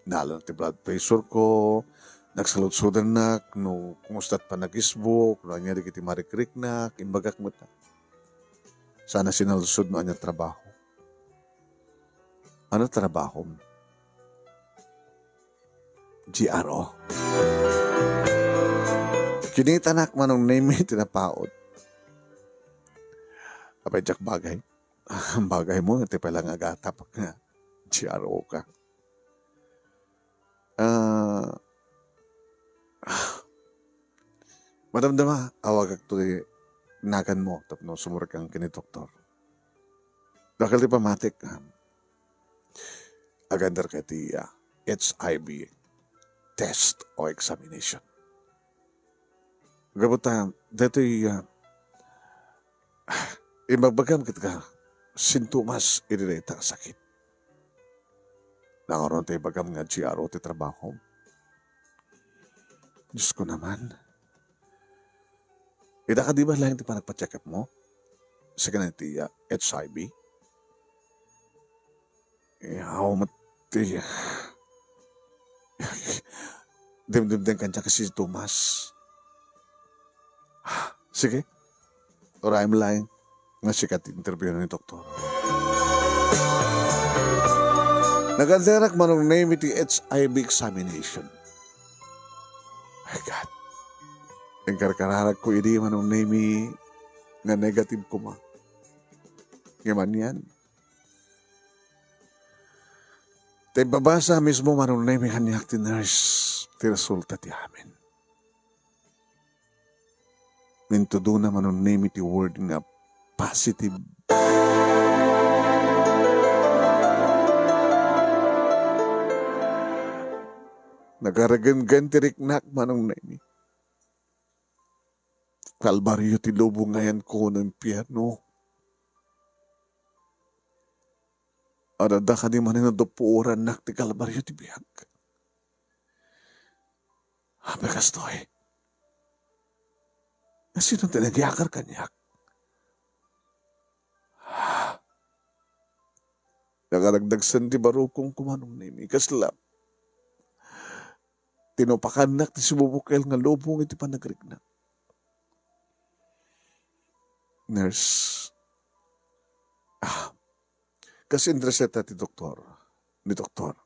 Nalan ti blood pressure ko, nagsaludsodannak no kumusta ti panagisbuk, no ania dagiti marikriknak, imbagak met. Sana sinaludsod no ania trabaho. Ano trabahom? G R O. Kinitanak, Manong Nemy, ti napaut. Apay, diak bagay. Bagaymo, ti pay lang agatap nga G R O ka. Ah, madamdama, awagak ti naganmo tapno sumurek ken ni doktor. Dakkel ti pammatik, um, agannaka iti, ah, H I V test o examination. Gapu ta, daytoy, ah, imbagbagam ket ka sintomas iti dayta a sakit. Nangaron ta ibagam nga G R O ti trabahom? Diosko naman. Ita kadi ba laeng ti panagpa-check up mo? Sakit iti, ah, H I V? Yaw met ti dimdimdem kaniak ken ni Tomas. Sige. Urayem laeng nga sika ti interview ni doktor. Naganderak, Manong Nemy, ti H I V examination. My God. Inkarkararagko idi, Manong Nemy, nga negative koma. Ngem anian, ta imbabasa mismo, Manong Nemy, kaniak ti nurse ti resulta ti amin. Intudona, Manong Nemy, ti word nga positive. Nagaragenggen ti riknak, Manong Nemy. Kalbario ti lubong nga ayanko no impierno. Adda kadi manen a dupuorannak ti kalbario ti biag. Apay kastoy? Sino ti nagyakar kaniak? Nakaragdagsen ti barukongko, Manong Nemy, kasla tinupakannak ti sibubukel nga lubong iti panagriknak. Nurse. Ah, kas interested ta ti doktor, ni doktor.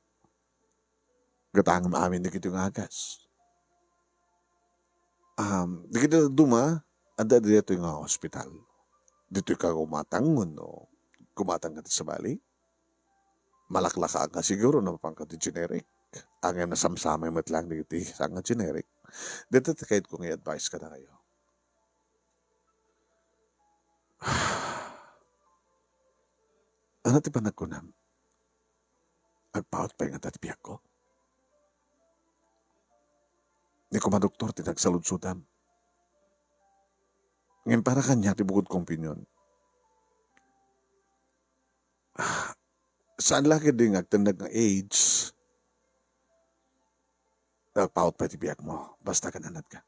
Gatangem amin dagitoy nga agas. Um, dagitoy dadduma, adda ditoy nga hospital. Ditoy ka gumatang wenno gumatang ka ti sabali? Malaklakaan ka siguro no mapan ka ti generic. Ngem nasamsamay met lang dagiti saan nga generic. Dita ti kayatko nga i-advise kadakayo. Ania ti panagkunam? Agpaut pay ngata ti biagko? Ni koma doktor ti nagsaludsodam. Ngem para kaniak ti bukod kong opinion. Saan la ketdi nga agtendek nga age, agpaut pay ti biagmo. Basta kan-anadka.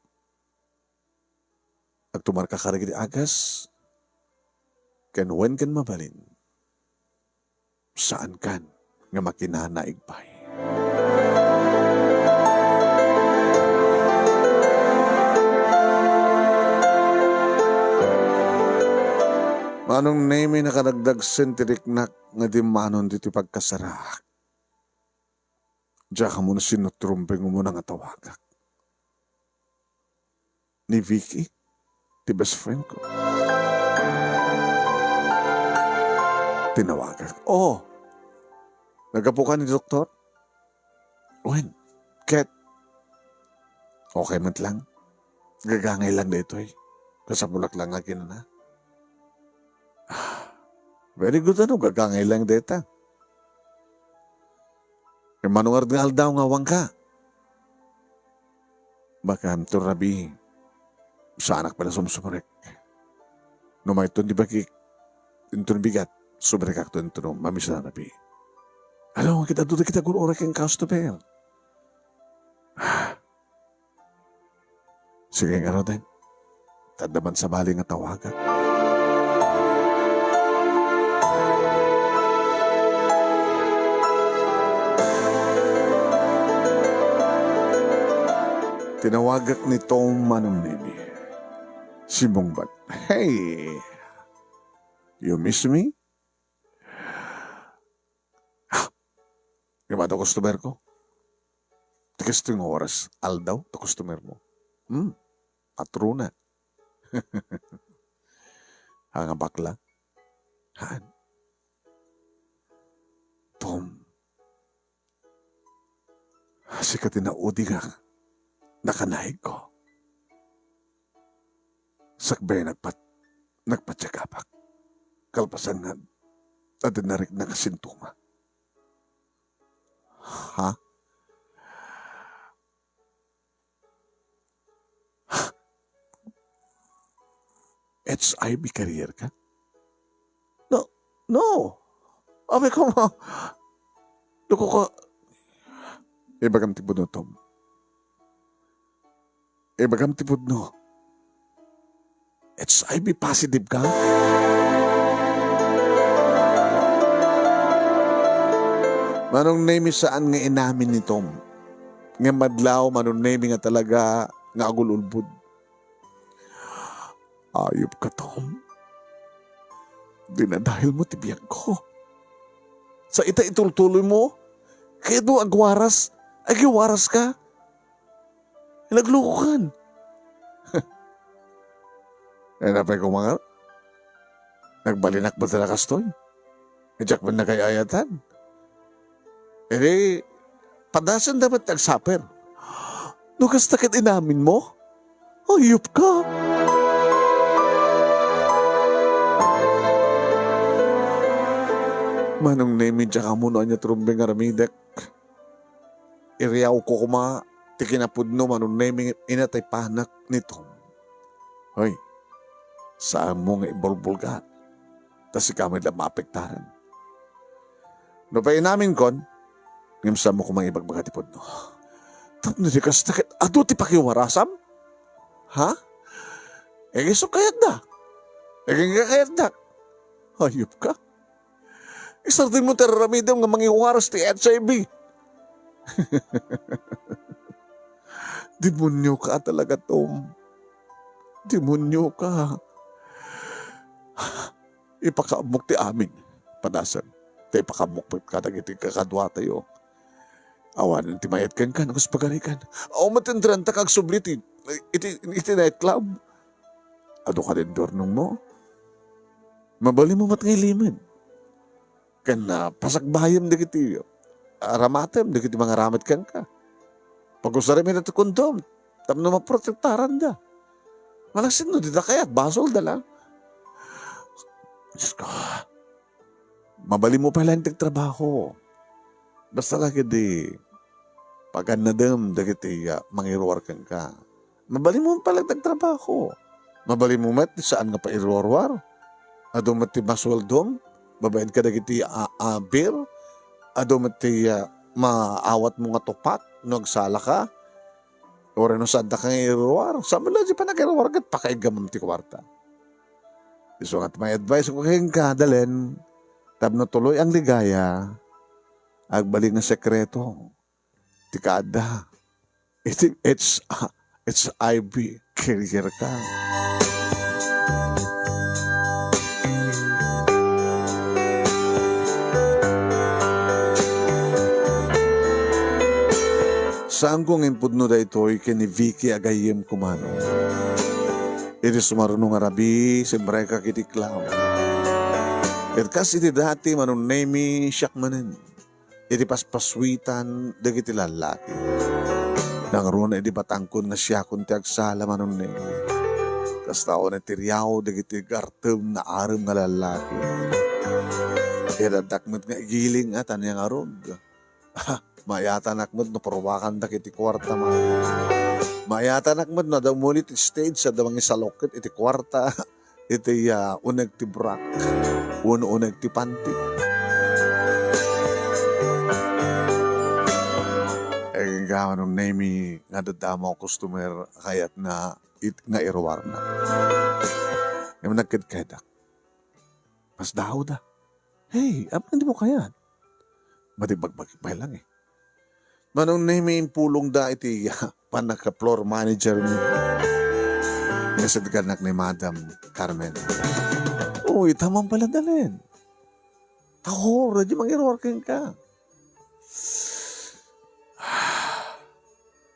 Agtumarka kadagiti agas, ken wen ken mabalin, saankan nga makinanaig pay. Manong Nemi, nakaragdagsen ti riknak nga dimmanon ditoy pagkasaraak. Diak ammo no sino ti rumbeng umuna nga tawagak. Ni Vicky, ti best friend ko. Tinawagak. Oo. Naggapu ka ni doktor? Wen, ket okay met lang. Gagangay lang daytoy. Kasapulak lang nga kinana. Ah, very good, ano, gagangay lang dayta. Ngem mano ngarud nga aldaw nga awan ka? Baka inton rabii, saanak pay la sumsumrek. No mayton di bagik, inton bigat, sumrekakto inton mamisan a rabii. Aldaw nga ket adu dagiti agur-uray ken customer. Sige, ngaruden. Ta adda man sabali nga tawagak. Tinawagak ni Tom, Manong Nemi. Simmungbat. "Hey, you miss me?" "Ah, ngem adu customer ko. Ti kastoy nga oras, aldaw, ta customer mo." Hmm, atrona. Haan nga bakla? Haan. Tom, sika ti naudi nga nakanaigko. Sakbay nagpat-, nagpatiagapak. Kalpasan nga, adda narikna nga sintoma. Ha? H I V carrier ka? No, no. Apay koma, duko ka. Ibagam ti pudno, Tom. Ibagam ti pudno. H I V positive ka? Manong Nemi, saan nga inamin ni Tom. Ngem madlaw, Manong Nemi, nga talaga nga agul-ulbod. Ayup ka, Tom. Dinadahil mo ti biag ko. Sa ita itultuloy mo, kayatmo agwaras, agiwaras ka. Naglukokan. Ay, napay ko mga, nagbalinak ba talaga kastoy? Diak man nagay-ayatan. Edi, padasen dapat nagsaper. No kasta ket inamin mo? Ayup ka. Manong Nemi, diak ammo no ania ti rumbeng nga aramidek. Iriaw ko koma ti kinapudno, Manong Nemi, inatay panak ni Tom. Hoy, saan mo nga ibulbulgat. Ta sika met la maapektaran. No pay inamin kon, ngem saan mo koma nga ibagbaga ti pudno. Tapno di kasta ket adu ti pakiwarasam? Ha? Isu kayatda? Isu kayatda? Ayup ka. Isardeng mo ti aramidem nga mangiwaras ti H I V. Demonyo ka talaga, Tom. Demonyo ka. Ipakaammok ti amin, padasem, ta ipakaammok met kadagiti kakaduatayo. Awanen ti mayat kenka no kas pagarikan. Awan met intrenta ka agsubli iti, iti, iti nightclub. Adu kadin durnongmo? Mabalinmo met nga ilimed. Ken, ah, pasakbayem dagiti, ah, ramatem dagiti mangaramat kenka. Pagusarem ida ti kondom tapno maprotektaranda. Malaksid no dida kayat, basolda lang. Diyos ko, mabalinmo pay laeng ti agtrabaho. Basta la ketdi pagannadem dagiti, ah, mangiruar kenka. Mabalinmo pay laeng ti agtrabaho. Mabalinmo met ti saan nga pairuaruar. Adu met ti masueldom babaen kadagiti a-, aber. Adu met ti, ah, maawatmo nga tupak no agsalaka. Uray no saanda ka nga iruar, saan met la diay panagiruar ket pakaiggamem ti kuarta. Isu nga ti may advice ko kenka, Dalen, tapno tuloy ang ligaya, agbalin nga sekreto ti kaadda iti H-, H I V carrier ka. Saanko nga impudno daytoy ken ni Vicky a gayyem ko man. Iti sumaruno nga rabii, simrekak iti club. Ket kas iti dati, Manong Nemy, siak manen iti paspassuitan dagiti lallaki. Nangruna idi batangkon nga siakon ti agsala, Manong Nemy. Kasta unay ti riaw dagiti gartem nga arem nga lallaki. Ket addak met nga igiling a tan ngarud. Maayatanak met no purbakandak iti kuarta, man. Maayatanak met no adda umuli ti stage, adda mangisalukit iti kuarta. Iti, ah, uneg ti brak, wenno uneg ti panty. Ay, kenka, Manong Nemy, nga adda damo a customer a kayatna it-, nga iruarna. Ngem nagkedkedak. Mas daawda. Hey, apay dimo kayat? Madi bagbagik pay lang eh. Manong Nemy, impulongda iti pannaka-floor manager mi. Nga sadkanak ni Madam Carmen. Uy, tamang pala, Dalen. Tahor, di mangiruar kenka.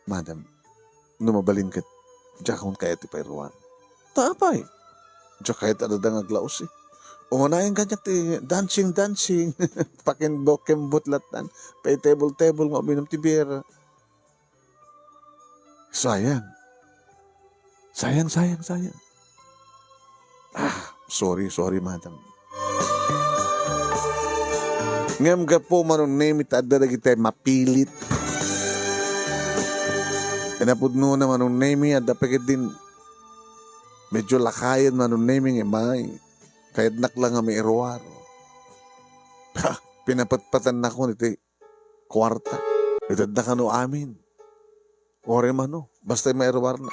Madam, no mabalin ket, diakon kayat ti pairuan. Ta apay? Diak kayat a dadangag la usi. Umanayen kaniak ti dancing, dancing. Pakembot-kembot lattan. Pay table-table nga uminum ti beer. Sayang. Sayang, sayang, sayang. Ah, sorry, sorry, madam. Ngem gapu, Manong Nemy, ta adda dagiti mapilit. Kinapudnona, Manong Nemy, adda pay ketdin medyo lakayen, Manong Nemy, ngem ay, kayatnak la nga mairuar. Ha, pinapatpatannakon iti kuarta. Itedna kano amin. Uray mano, basta mairuarna.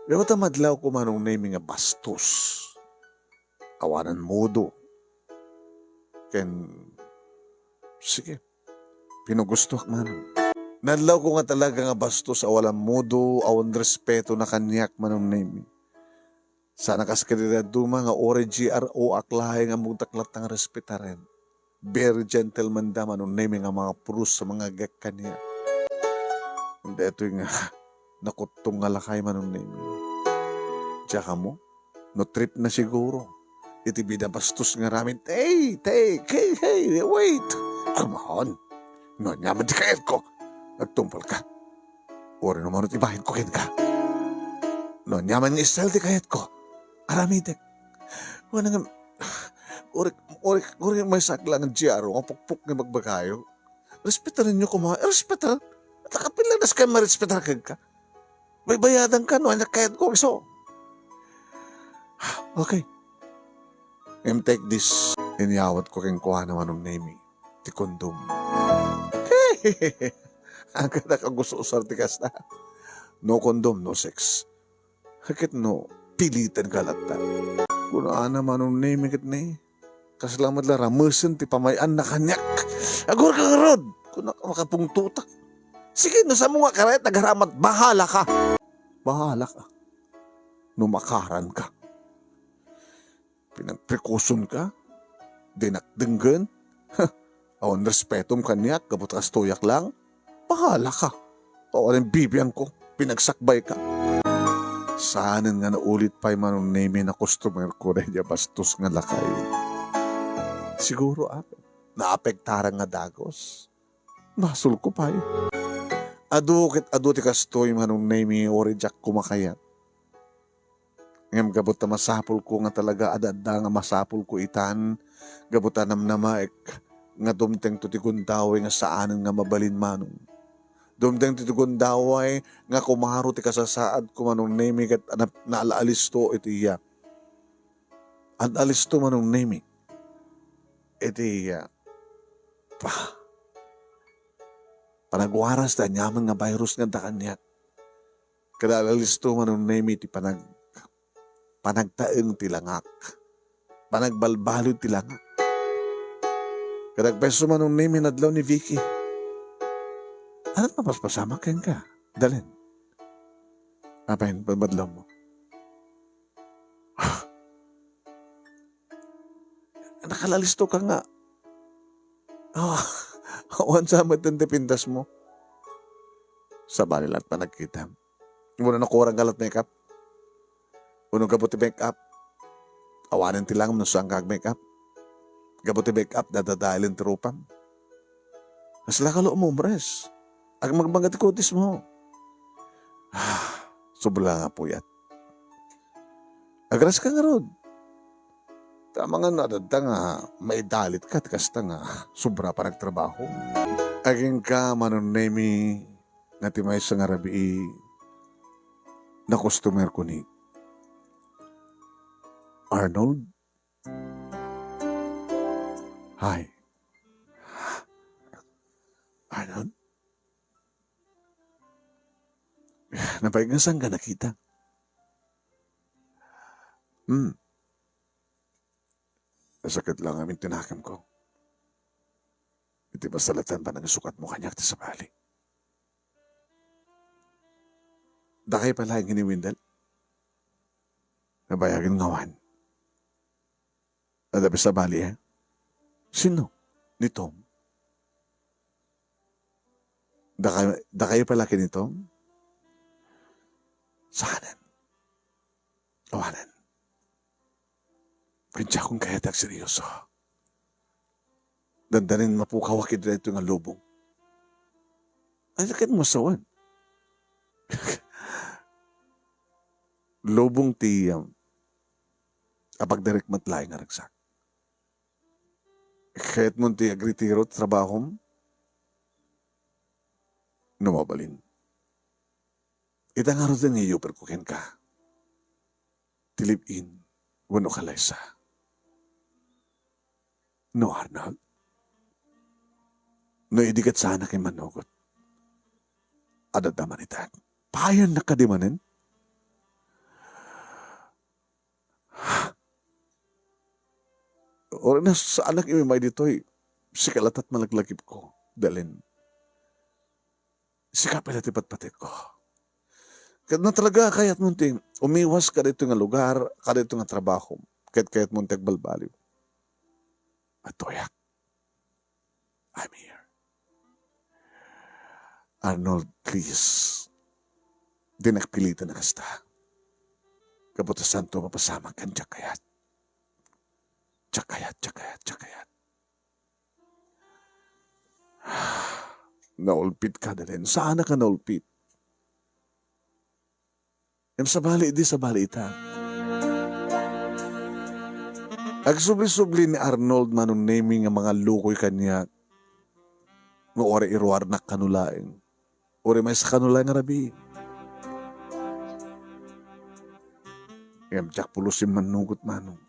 Dayta madlawko, Manong Nemy, nga bastos. Awanan mudo. Ken, sige, pinugustoak man. Nadlawko nga talaga nga bastos, awanan mudo, awan respeto na kaniak, Manong Nemy. Saan a kas kadagiti dadduma nga uray G R O ak laeng nga ammok dak latta nga respetaren. Very gentleman da, Manong Nemy, nga mga puros sa mga agek kaniak. Daytoy nga nakuttong nga lakay, Manong Nemy. Diak ammo no trip na siguro iti binabastos nga aramid. Hey, hey, hey, hey, wait! Armahon! No aniaman ti kayatko, agtungpal ka. Uray no mano ti bayadko kenka. No aniaman nga style ti kayatko, aramidek. Wen nga, uray, uray, uray maysa lang nga G R O nga pukpok nga bagbagayo. Respetarenyo koma, eh, respetaran. At nakapila nas kay marespetar kenka. Baybayadanka no ania kayatko, isu. Okay. Ngem take this. Inyawatko kenkuana, Manong Nemy, ti kondom. Agkadak a gusto usar ti kasta. No condom, no sex. Ket no, piliten ka latta. Kunana, Manong Nemy, ket ni, kasla met la ramesen ti pamay-anna kaniak. Agurka ngarud! Kunak, makapungtotak. Sige, no, saanmo nga karayat nga agaramat, bahala ka. Bahala ka. no makaranka. Pinagprikosonka, dinak denggen. Awan respetom kaniak, gapu ta kastoyak lang. Bahalaka. Awan bibiangko, pinagsakbayka. Saanen nga naulit pay Manong Nemi, nga customer ko daydiay a bastos nga lakay. Siguro, ah, naapektaran nga dagus. Basolko pay. Adu ket adu ti kastoy Manong Nemi, uray diak kumakayat. Ngem gapu ta masapulko nga talaga adda-adda nga masapulko itan, gapu ta namnamaek nga dumtengto ti gundaway nga saanen nga mabalin, Manong. Dumtengto ti gundaway nga kumaro ti kasasaadko Manong Nemi ket na-, naal-alisto iti iya. Ad-alisto Manong Nemi iti iya. Pa-, panagwaras ti aniaman nga virus nga adda kaniak. Kada alisto Manong Nemi ti panag-, panagtaeng ti langak. Panagbalbaliw ti langak. Kada agpayso Manong Nemi nadlaw ni Vicky. Ano mapaspasamak kenka? Dalen. Apay, pabadlaw mo. Nakalalisto ka nga. Ah, awan sa met ti pintas mo. Sabali la't panagkitam. Wenno nakurang ka la't make up. Wenno gapu ti make up. Awanen ti langam no saan ka ag-make up. Gapu ti make up, nadadaelen ti rupam. Kasla ka la umumres. Agmagmagga ti kutis mo. Ah, sobra nga puyat. Agras ka ngarud. Tama nga no adda nga maidalit ka, ti kasta nga sobra panagtrabaho. Agingga Manong Nemi nga ti maysa nga rabii, nakustomer ko ni Arnold. Hi. Arnold? Napaignasan ka nakita? Hmm. Nasakit lang amin tinakam ko. Iti pasalatan panangisukat mo kaniak ti sabali. Dakay pala nga ni Wendell. Nabayagen nga awan. Adda pay sabali, eh? Sino? Ni Tom? Dakay, dakay pala ken ni Tom? Saanen? Awanen. Ken diakon kayat ti agseryoso. Dandanin mapukawak iti daytoy nga lubong. Ay, sakit mo sawan. Lubong ti, um, apagdarek met laeng nga ragsak. Kayat mo ti agretiro ti trabahom? No mabalin. Ita ngaruden nga i-offer ko kenka ti live-in wenno kalaysa. No, Arnold? No idi ket saanak immanugot, adda man ita. Payannak kadi manen? Uray no saanak imimay ditoy, sika latta ti malaglagipko, Dalen. Sika pay la ti patpatikko. Ket no talaga kayatmo ti umiwas kadaytoy nga lugar, kadaytoy nga trabaho, ket kayatmo ti agbalbaliw, adtoyak. I'm here. Arnold, please. Dinak piliten a kasta. Gapu ta saanto mapasamak ken diak kayat. Diak kayat, diak kayat, diak kayat. Naulpit ka, Dalen. Saanak a naulpit. Ngem sabali idi, sabali ita. Agsubli-subli ni Arnold Manong Nemi nga mangallukoy kaniak nga uray iruarnak kano laeng. Uray maysa kano laeng a rabii. Ngem diak pulos immanugot, Manong.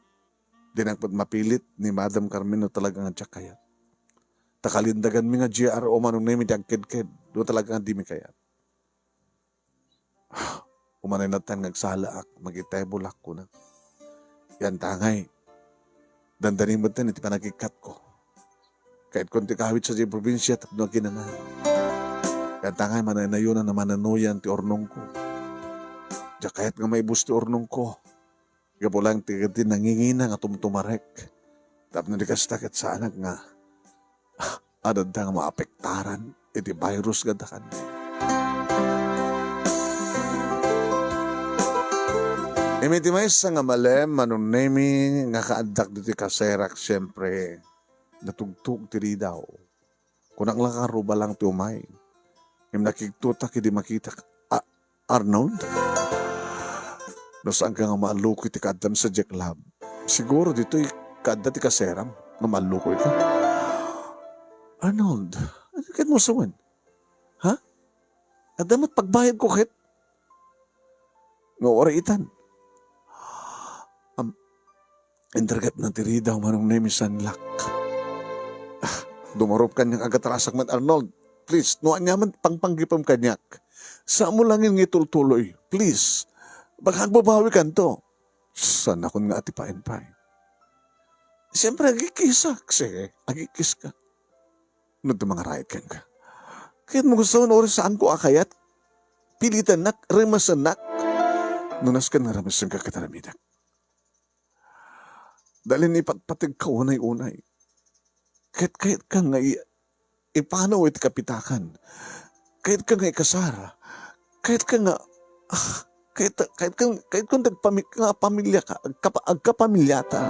Dinak met mapilit ni Madam Carmen no talaga nga diak kayat. Ta kalindaganmi nga G R O Manong Nemi ti agkedked no talaga nga dimi kayat. Umanay latta nga agsalaak, mangitay bulak, kuna. Yan tangay. Dandanin metten iti panagikkat ko. Kayat kon ti kawit sadiay probinsia tapno aginana. Yan tangay manaynayonan a mananuyan ti urnongko. Diak kayat nga maibus ti urnongko. Gapu laeng ti, ti nangingina nga tumtumarek. Tapno di kasta ket saanak nga adda nga maapektaran iti virus nga adda kaniak. Iti maysa nga malem, Manong Nemi, nga kaaddak ditoy kaserak, siempre, natugtog ti ridaw. Kunak la nga ruba lang ti umay. Ngem nakigtotak idi makitak, "A-, Arnold? No saanka nga maallukoy ti kaaddam sadiay club, siguro ditoy kaadda ti kaseram nga maallukoyka." "Arnold, ania ket mo sawen? Ha? Adda met pagbayadko ket?" "Nga uray itan." Am-, Inter ket natiridaw Manong Nemi, saanlak. Ah, dumarup kaniak, agatarasak met, Arnold. Please, no aniaman pangpanggipem kaniak, saanmo laeng nga itultuloy. Please. Baka agbabawikanto. Saannakon nga atipaen pay. Siempre, agikkisak. Sige, agikkiska. No, di mangarayat kenka. Kayatmo gusto, no, saanko a kayat? Pilitannak, remasennak. No, nasken nga remasenka ket aramidek. Dalin ipatpategka unay-unay. Ket kayatka nga i-, ipanaw iti kapitakan. Kayatka nga ikasar. Kayatka nga, ah, kayat, kayatka, kayatka nga agpami-, nga pamiliaka, agkapa-, agkapamiliata.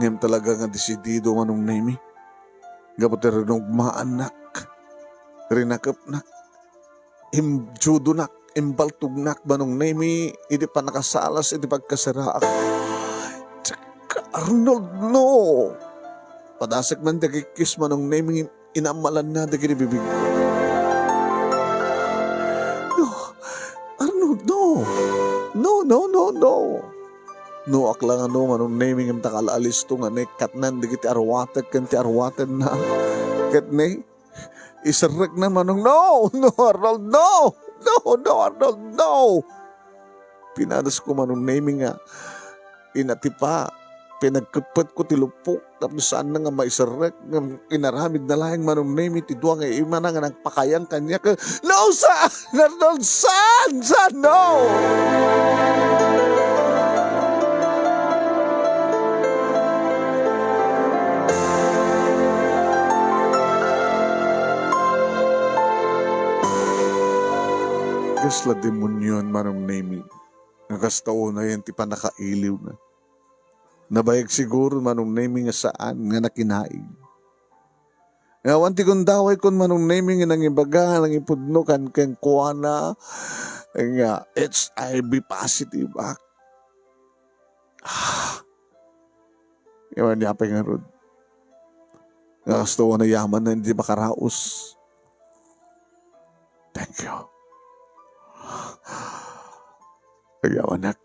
Ngem talaga nga desidido Manong Nemi. Gapu ti rinugmaannak, rinakepnak, imjudonak, imbaltognak, Manong Nemi, iti pannakasalas iti pagkasaraak. Tsaka, Arnold, no! Padasek man ti agikkiss, Manong Nemi, inammalanna dagiti bibig. No, Arnold, no! No, no, no, no! No, akla nga no, Manong Nemi, ngem ta kala alisto nga naikatnan dagiti arwatek ken ti arwatenna. Ket ne, iserrekna, Manong, no! No, Arnold, no! No, no, Arnold, no! Pinadasko, Manong Nemi, nga inatipa, pinagkeppetko ti luppok tapno saanna nga maiserrek, ngem inaramidna laeng, Manong Nemi, ti dua nga imana nga nagpakayang kaniak. No, saan, Arnold, saan? Saan? No! Kasla demonioan, Manong Nemi, nga kasta unayen ti pannakailiwna. Nabayag siguro, Manong Nemi, nga saan nga nakinaig. Nga awan ti gundaway kon Manong Nemi nga nangibaga, nangipudno kan kenkuana nga H I V positive ak. Ah. Yaman ni apay ngarud. Nga kasto nga nayaman na hindi makaraos. Thank you. Ayawanak.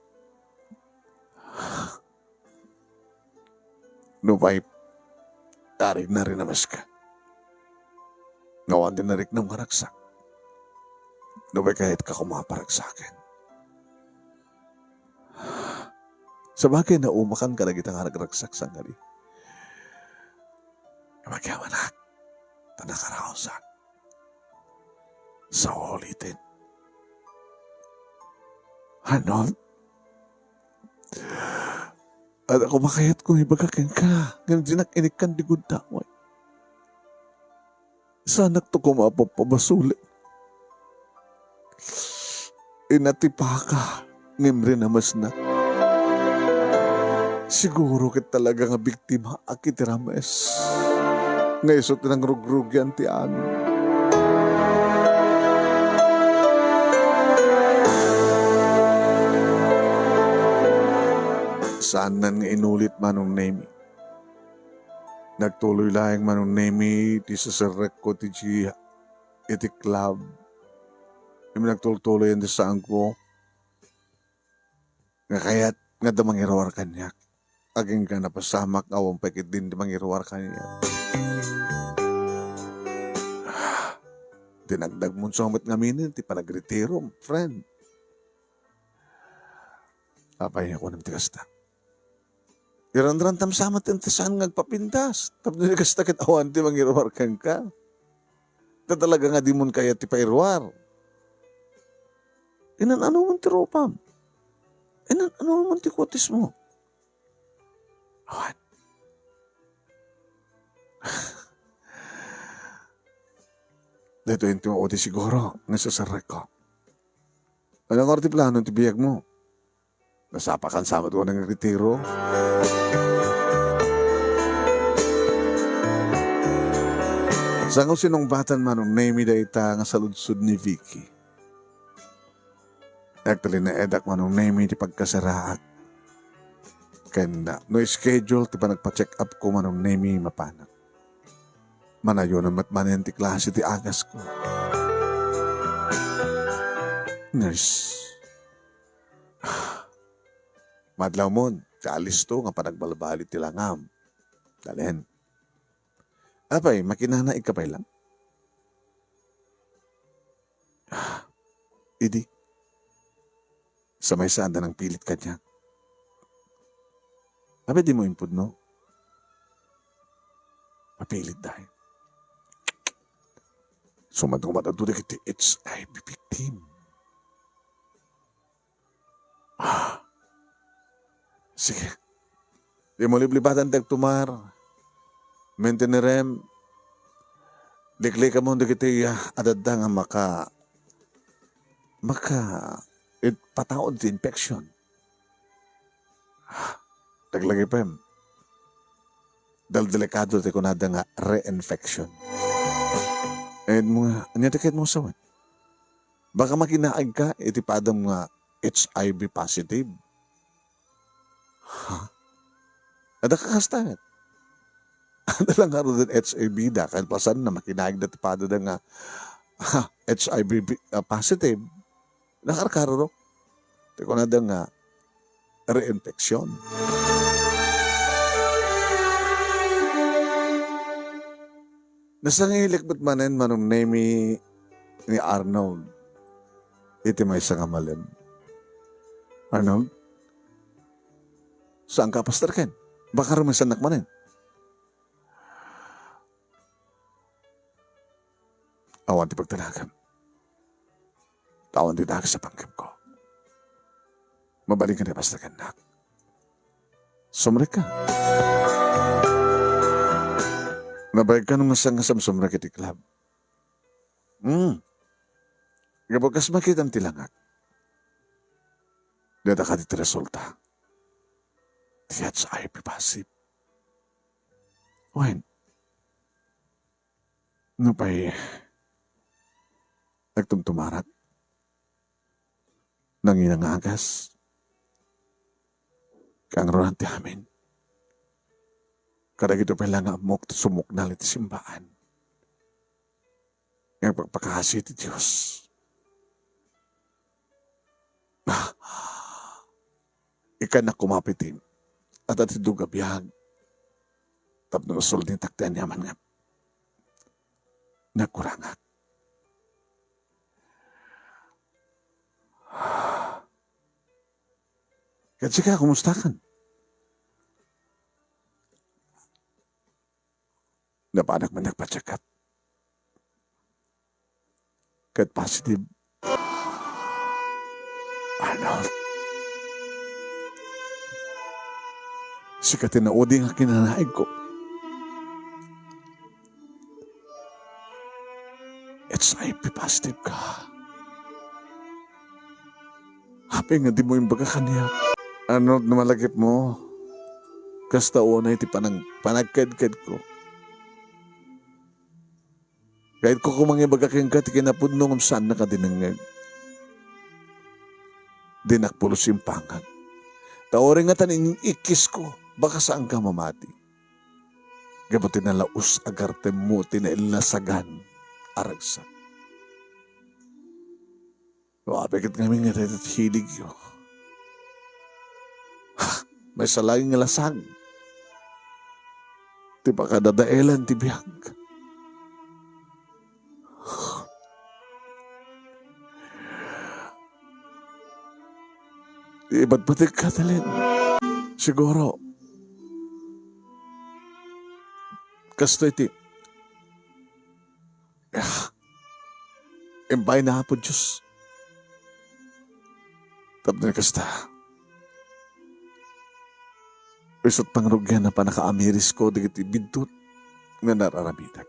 Nupay, ari na rin namas ka. Nga awan din nariknam nga ragsak. Nupay kahit ka kumaparagsakin. Sabagay, naumakan kadagita nga ragragsak, sangkali. Magyamanak, ta nakaraosak. Sa ulitin. Arnold, adda kumakayat kong ibaga kenka, ngem dinak inikkan di gundaway. Saanakto koma a papabasolek. Inatipaka, ngem rinamasnak. Siguro ket talaga nga biktimaak iti rames. Nga isu ti nangrugrugian ti amin. Saannan nga inulit, Manong Nemi. Nagtuloy laeng, Manong Nemi, ti seserrekko ti G iti club. Ngem nagtultuloy ti saanko nga kayat nga adda mangiruar kaniak. Agingga napasamak, awan pay ketdin ti mangiruar kaniak. Dinagdagmon sa met ngamin ti panagretiro, friend. Apay nga kunam ti kasta? Iranrantam sa met ti saan nga agpapintas. Tapno di kasta ket awan ti mangiruar kenka. Ta talaga nga dimon kayat ti pairuar. Inan-ano man ti rupam? Inan-ano man ti kutis mo? Awan. Daytoy ti maudi siguro nga isasarrekko. Ania ngarud ti plano ti biag mo? Nasapakan sa met unay nga agritiro? Sango sinungbatan, Manong Nemy, dayta nga saludsod ni Vicky. Agtalinaedak, Manong Nemy, ti pagkasaraak. Ken, ah, no schedule ti panagpa-check up ko, Manong Nemy, mapanak. Manayonan met manen ti klase ti agasko. Nurse. Madlawmon, ti alisto nga panagbalbali ti langam. Dalen. Apay, makinanaig ka pay lang? Ah, idi. Sa maysa, adda nangpilit kaniak. Apay, dimo impudno? Mapilit dayta. Sumadumat adto dagiti H I V victim. Ah. Sige. Dimo liblibatan ti agtumar. Maintainirem. Liklikamon dagiti, ah, adda nga maka-, maka-, it-, pataud ti infection. Ah, laglagipem. Dal delikado ti kunada nga reinfection. Ket mo nga, ania ti ket mo sawen? Baka makinaig ka iti padam nga H I V positive. Ha? Adda kakasta met. Adda lang ngaruden H I V da, kalpasan na makinaig da ti padada nga, ha, H I V bi-, ah, positive. Nakarkarurok. Ti kunada nga reinfection. Nasangilik met manen, Manong Nemy, ni Arnold iti maysa nga malem. Arnold? Saan ka, Pastor Ken? Baka rumisannak manen. Awan ti pagtalagam. Awan ti dagas a panggepko. Mabalin ka ni Pastor Ken, nak. Sumrek ka. Nabayag ka no nga saan nga sumrek iti club. Hmm. Gapu kas makitam ti langak. Data ka ti resulta. Ti H I V positive. Wen, nupay agtumtumarak, nanginangagas, kangrunan ti amin. Kadagito pay la nga ammok ti sumuknal iti simbaan. Nga agpakpakasi ti Dios. Ah, ikkannak koma pay ti adda ti dua nga biag tapno isulnitak ti aniaman nga nagkurangak. Ket sika, kumustakan? Napanak man nagpa-check up. Ket positive. Arnold. Sika ti naudi nga kinanaigko. H I V positive ka. Apay nga dimo imbaga kaniak? Arnold, no malagipmo, kasta unay ti panag-, panagkedkedko. Kayatko koma nga ibaga kenka ti kinapudno ngem saannak a dinengngeg. Dinak pulos impangag. Ta uray ngatan in-ikkisko, baka saanka mamati. Gapu ti nalaus a gartemmo ti naillasagan a ragsak. No, apay ket ngamin nga dayta ti hiligyo. Ha, maysa laeng nga lasag ti pakadadaelan ti biag. Ipatpatek ka, Talin. Siguro, kastoy ti, ah, imbay na Apo Diyos. Tapno kasta, isut' pangrugian a pannakaamirisko dagiti biddut nga nararamidek.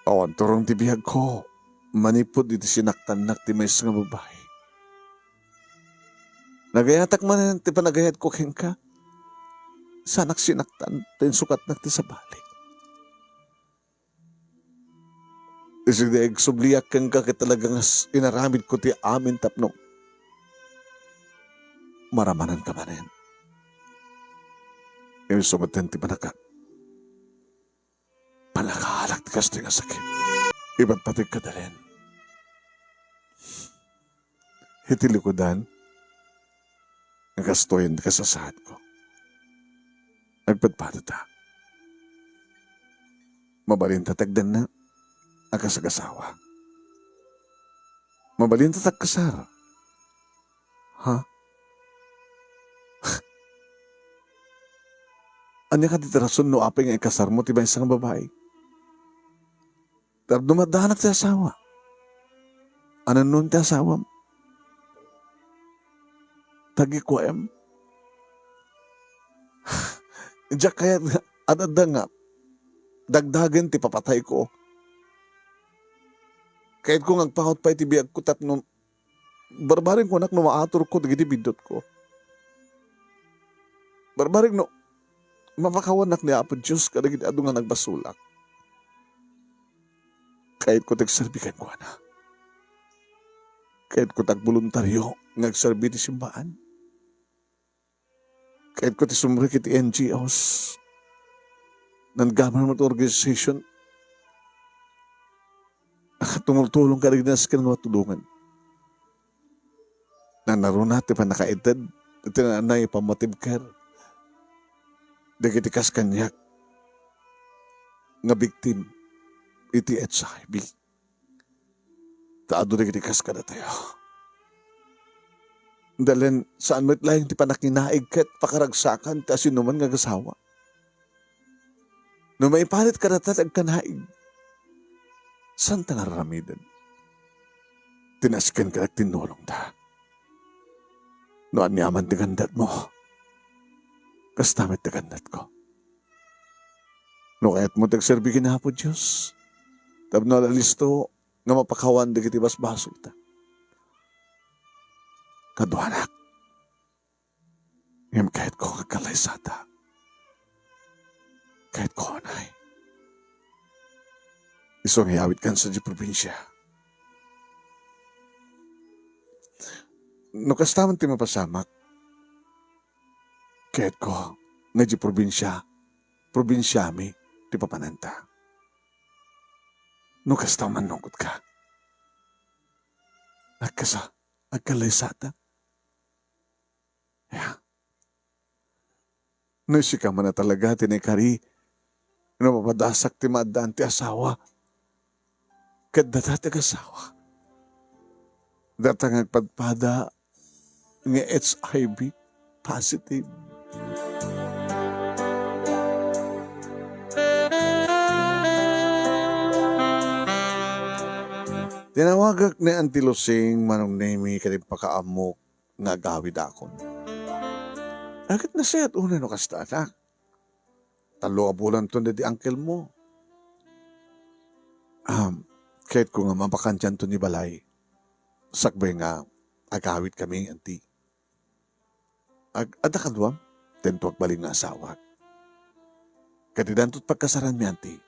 Awan turong ti biagko manipud iti sinaktannak ti maysa nga babai. Nagayatak manen ti panagayatko kenka. Saanak sinaktan ta insukatnak ti sabali. Isidi agsubliak kenka ket talaga nga s-, inaramidko ti amin tapno maramananka manen. Isu met ti panaka-, panakaalak ti kastoy nga sakit. Ipatpategka, Dalen. Iti likudan, nga kastoy ti kasasaadko. Agpadpadata. Mabalinta ti agdanna a kasagasawa. Mabalinta ti agkasar. Ha? Ania kadi ti rason no apay nga ikasarmo ti maysa nga babai? Tapno maddanak ti asawa. Anannon ti asawam? Tagikuem? Diak kayat nga adda nga dagdagen ti papatayko. Kayatko nga agpaut pay ti biagko tapno barbareng kunak no maaturko dagiti biddutko. Barbareng no mapakawannak ni Apo Dios kadagiti adu nga nagbasolak. Kayatko ti agserbi kenkuana. Kayatko ti agboluntario nga agserbi ti simbaan. Kayatko ti sumrek iti N G Os, non-government organization, a tumultulong kadagiti nasken nga matulongan. Nanaruna ti pannakaited iti naanay a pammatibker dagiti kas kaniak nga biktim iti H I V. Ta adu dagiti kas kadatayo. Dalen, saan met laeng ti pannakinaig ket pakaragsakan ti asinoman nga agasawa. No maiparit kadata ti agkanaig, saanta nga ar-aramiden? Ti nasken ket agtinnulongda. No aniaman ti gannatmo, kasta met ti gannatko. No kayatmo ti agserbi ken Apo Dios, tapno alisto nga mapakawan dagiti basbasolta. Kaduanak, ngem kayatko nga agkallaysata. Kayatko unay. Isu nga iyawitkan sadiay probinsia. No kasta man ti mapasamak, kayatko nga idiay probinsia, probinsiami ti papananta. No kasta man, nungkotka. Agkasa-, agkallaysata. Ya. No sika man a talaga ti naikari, no mapadasak ti maaddaan ti asawa, ket data ti agasawa, data nga agpadpada nga H I V positive. Tinawagak ni Auntie Lucing, Manong Nemi, ket impakaammok nga agawidakon. Ket nasayaat unay no kasta, anak. Tallo a bulanton daydi uncle mo. Um, kayatko nga mabakantianto ni balay. Sakbay nga agawidkami, Auntie. Ag-, adda kaduam? Dento agbalin nga asawak. Kadidanto ti pagkasaranmi, Auntie.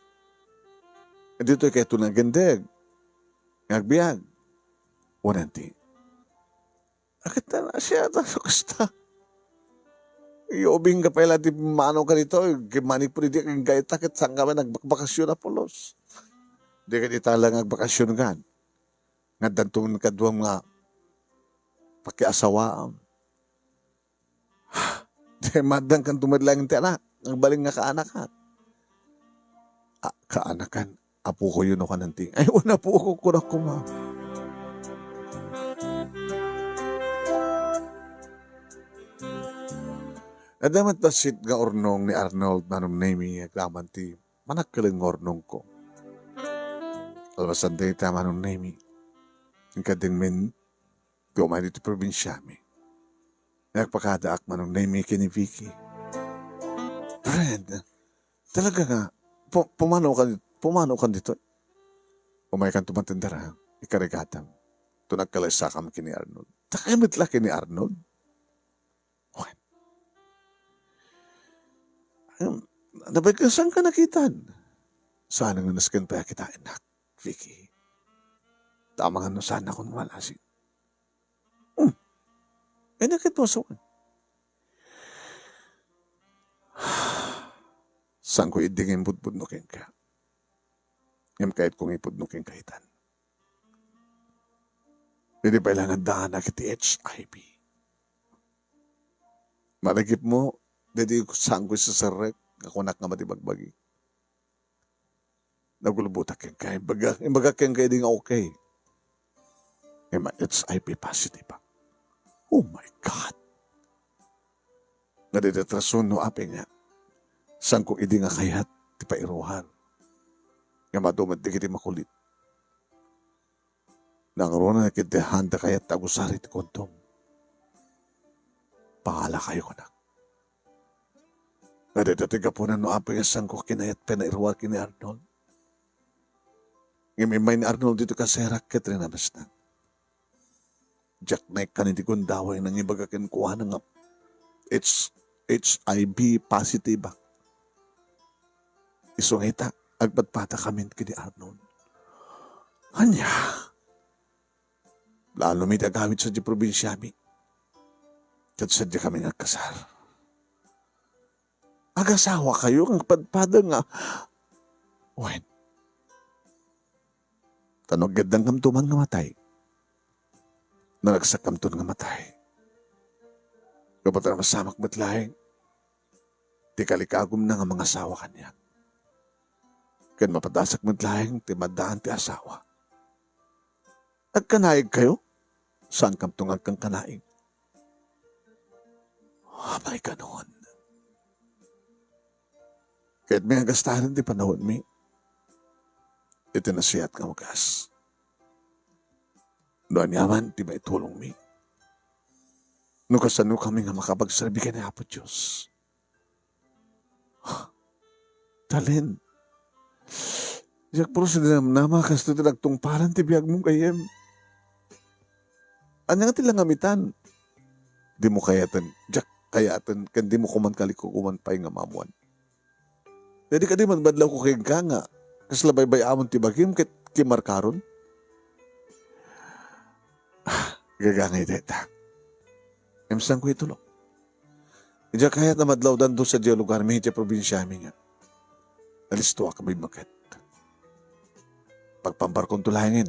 Ditoy kayatto nga agindeg, nga agbiag. Wen, Auntie. Ket ta, siya ta, kasta. Iubing ka pay la ti mano ka dito, manipud idi ket gayta ket saan ka man nagbakbakasyon a pulos. Di ket ita la nga agbakasyon kan. Nga addanto man kaduam nga pakiasawaam. Di maaddangkanto met laeng ti anak, agbalin nga kaanakan. A, kaanakan, apokoyo no kanan ti. Ay, wen, apoko, kunak koma. Adda met bassit nga urnong ni Arnold, Manong Nemi, agraman ti panagkelen nga urnongko. Kalpasan dayta, Manong Nemi, inkadin men ti umay ditoy probinsiami. Nagpakadaak manong Nemi ken ni Vicky. Friend, talaga nga, pu-, pumano ka, pumano ka ditoy? Umaykan to man ti dara, ikarigatam. To nagkalaysakam ken ni Arnold. Takay met la ken ni Arnold. Wen. Em, nabayag ka, saan ka nakitan? Saan nga nasken pay a kitaennak, Vicky. Tama nga no saan ako manasin. Hmm. Ay, nakit mo sa Saan ko idi nga impudpudno kenka? Ngem kayat ko nga ipudno kenka itan. Idi pay la nga addaanak iti H I V. Malagipmo, daydi saan ko iseserrek nga kunak nga madi bagbagi. Nagulbotak kenka, imbaga, imbaga kenka idi nga okay. Ngem H I V positive. Oh my God! Nga dayta ti rason no apay nga, saan ko idi nga kayat ti pairuar nga madu met dagiti makulit. Nangruna ket di handa kayat ti agusar iti kondom. Pangalakayo kunak. Nga dayta ti gapuna no apay nga saan ko kinayat pinairuar ken ni Arnold. Ngem immay ni Arnold ditoy kaserak ket rinamesna. Diak naikkan iti gundaway, nangibaga kenkuana nga H-, H I V positive. Isu nga ita, agpadpadakamin ken ni Arnold. Ania? Lalo mi ti agawid sadiay probinsiami. Ket sadiakami nga agkasar. Agasawakayo nga agpadpada nga, wen, ta no aggaddangkamto man nga matay, naragsakkamton nga matay. Gapu ta napasamak met laeng ti kalikagumna nga mangasawa kaniak. Ken mapadasak met laeng ti maddaan ti asawa. Agkanaigkayo? Saankamto nga agkankanaig? Apay kanon? Kayatmi nga gastaen ti panaonmi iti nasayaat nga ugas. No aniaman ti maitulongmi, no kasanokami nga makapagserbi ken ni Apo Dios. Talin, diak puros dinamnama kastoy ti nagtungpalan ti biagmo gayyem. Ania nga ti langamitan? Dimo kayaten, diak kayaten, ken dimo koman kalikukuman pay nga maammoan. Daydi kadi madmadlawko kenka nga kasla baybay-amon ti bagim ket kimarkaron? Ah, gagangay dayta. Ngem saanko itulok. Idiay kayat a madlawdanto sadiay lugarmi, idiay probinsiami nga nalistoak a bimmaket. Pagpambarkonto laengen.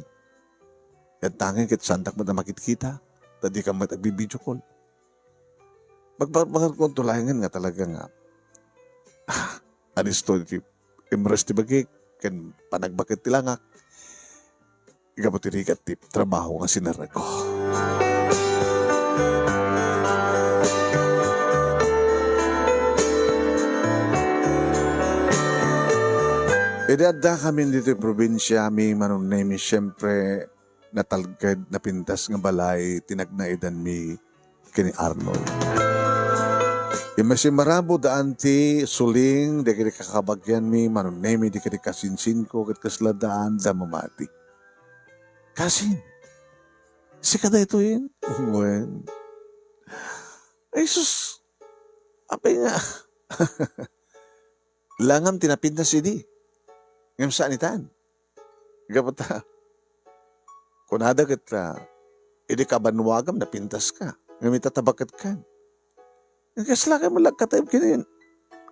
Yantangin ket saandak met a makitkita, ta dika met agbi-video call. Pagpambarkonto laengen nga talaga nga, ah, alisto ti imres ti bagik, ken panagbaket ti langak. Gapu ti rigat ti trabaho nga sinerreko. Idi addakamin ditoy probinsiami, Manong Nemi, siyempre, natalged, napintas nga balay ti nagnaidanmi ken ni Arnold. Immay simmarabudaan ti suling dagiti kakabagianmi, Manong Nemi, dagiti kasinsinko, ket kasla daanda mamati. Kasin, sika daytoyen? Wen. Ay, sus! Apay nga? Langam ti napintas idi. Ngem saan itan. Gapu ta, kunada ket, ah, idi kabannuagam, napintaska. Ngem ita, tabaketkan. Kasla kay malagkatayb ken,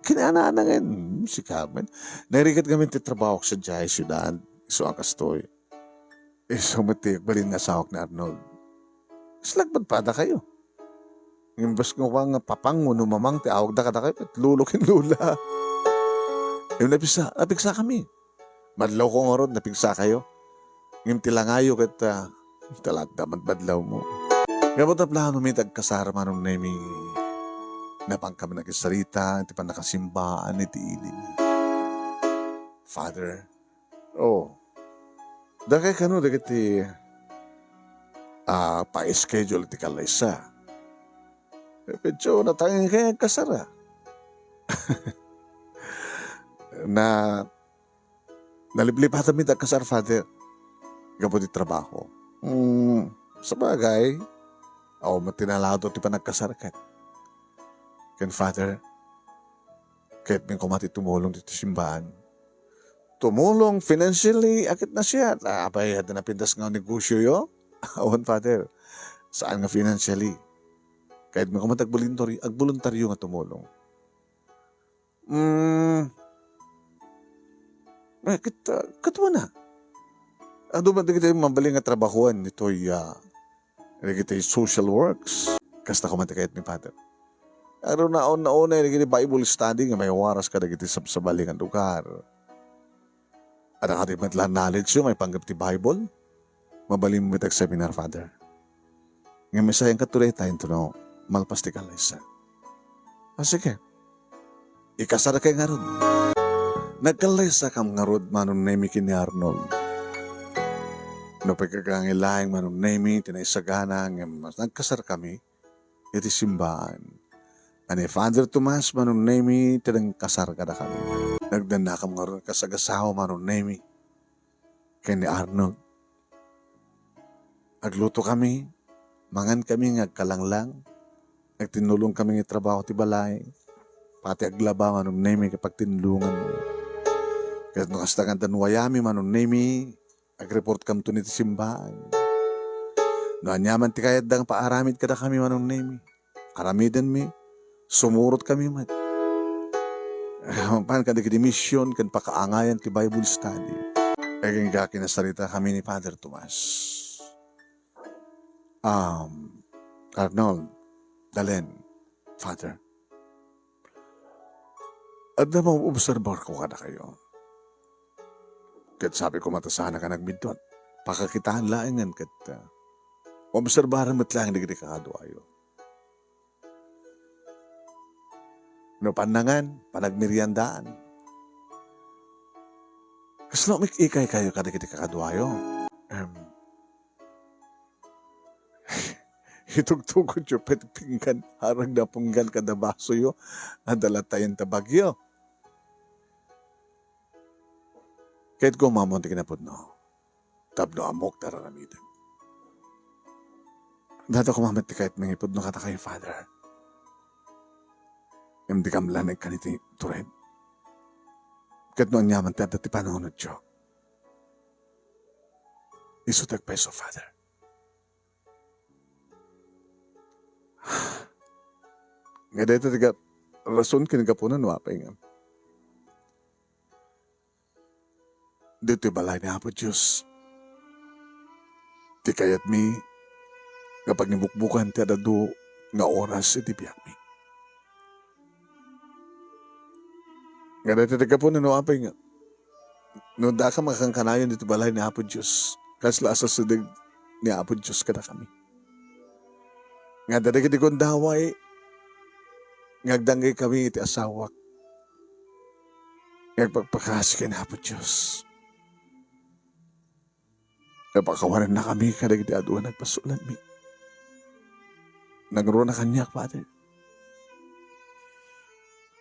ken ni Ana-Ana ngayen. Hmm, sika met. Narigat ngamin ti trabahok sadiay siudad. Isu a kastoy. Isu met ti agbalin nga asawak ni Arnold. Kasla agpadpadakayo. Imbes nga, wa nga papang wenno mamang ti awagda kadakayo, ket lolo ken lola. Ngem napigsa-, napigsakami. Madlawko ngarud, napigsakayo. Ngem ti langayo ket, ah, talaga madmadlawmo. Gapu ta planomi ti agkasar, Manong Nemi. Napangkami nakigsarita iti pannakasimbaan iti ili. Father, oh, dakay kano dagiti ah, pa-schedule ti kallaysa. Petso, natangken kay agkasar a. Na, naliplipatan mi ti agkasar, Father, gapu ti trabaho. Hmm, sabagay, awan met ti nalado ti panagkasar ket. Ken, Father, kayatmi koma ti tumulong ditoy simbaan. Tumulong financially, a ket nasayaat. Ah, apay, adda napintas nga negosioyo? Awan, Father. Saan nga financially. Kayatmi koma ti agboluntaryo, agboluntaryo nga tumulong. Mm. Eh, ket, ah, kaduana. Adu met dagiti mabalin nga trabahoan ditoy, ah, dagiti social works. Kasta koma ti kayatmi, Father. Aron naon-naonay dagiti Bible study nga maiwaras kadagiti sabsabali nga lugar. Adda kadi met la knowledge-yo maipanggep ti Bible? Mabalinmo met agseminar, Father. Ngem isayanka toy dayta intono malpas ti kallaysa. Ah, sige. Ikasarkay ngarud. Nagkallaysakam ngarud, Manong Nemy, ken ni Arnold. Nupay kakangilaeng Manong Nemy ti naisagana, ngem nagkasarkami iti simbaan. A ni Father Tomas, Manong Nemy, ti nangkasar kadakami. Nagdannakam ngarud kas agasawa, Manong Nemy, ken ni Arnold. Aglutokami, mangankami nga agkalanglang, agtinnulongkami nga itrabaho ti balay, pati aglaba, Manong Nemy, ket pagtinnulonganmi. Ket no kasta nga adda nuayami, Manong Nemy, agreportkamton iti simbaan. No aniaman ti kayatda nga paaramid kadakami, Manong Nemy, aramidenmi, sumurotkami met. Maipanka dagiti mission ken pakaangayan ti Bible study. Agingga kinasaritakami ni Father Tomas. Um, Arnold, Dalen, Father. Adda maobserbarko kadakayo. Ket sabi ko, matasanak a nagmiddut. Pakakitaan laengen ket, ah, obserbaran met laeng dagiti kakaduayo. No pannangan, panagmeriendaan. Kasla umik-ikaykayo kadagiti kakaduayo? Em, itugtugotyo pay ti pinggan, aragna pinggan kada basoyo, adda la tayen ta bagyo. Kayatko nga umammo ti kinapudno tapno ammok ti ar-aramidek. Dayta koma met ti kayatmi nga ipudno kadakayo, Father. Ngem dikam la naikkan iti tured. Ket no aniaman ti adda ti panunotyo, isu ti agpayso, Father. Nga dayta ti ga-, rason ken gapuna no apay nga ditoy balay ni Apo Dios ti kayatmi nga pangibukbukan ti ad-adu nga oras iti biagmi. Nga dayta ti gapuna no apay nga, no dakam a kankanayon ditoy balay ni Apo Dios, kasla a sasideg ni Apo Dios kadakami. Nga adda dagiti gundaway nga agdanggaykami iti asawak nga agpakpakasi ken Apo Dios. Nga pakawanennakami kadagiti adu a nagpasolanmi. Nangruna kaniak, Father,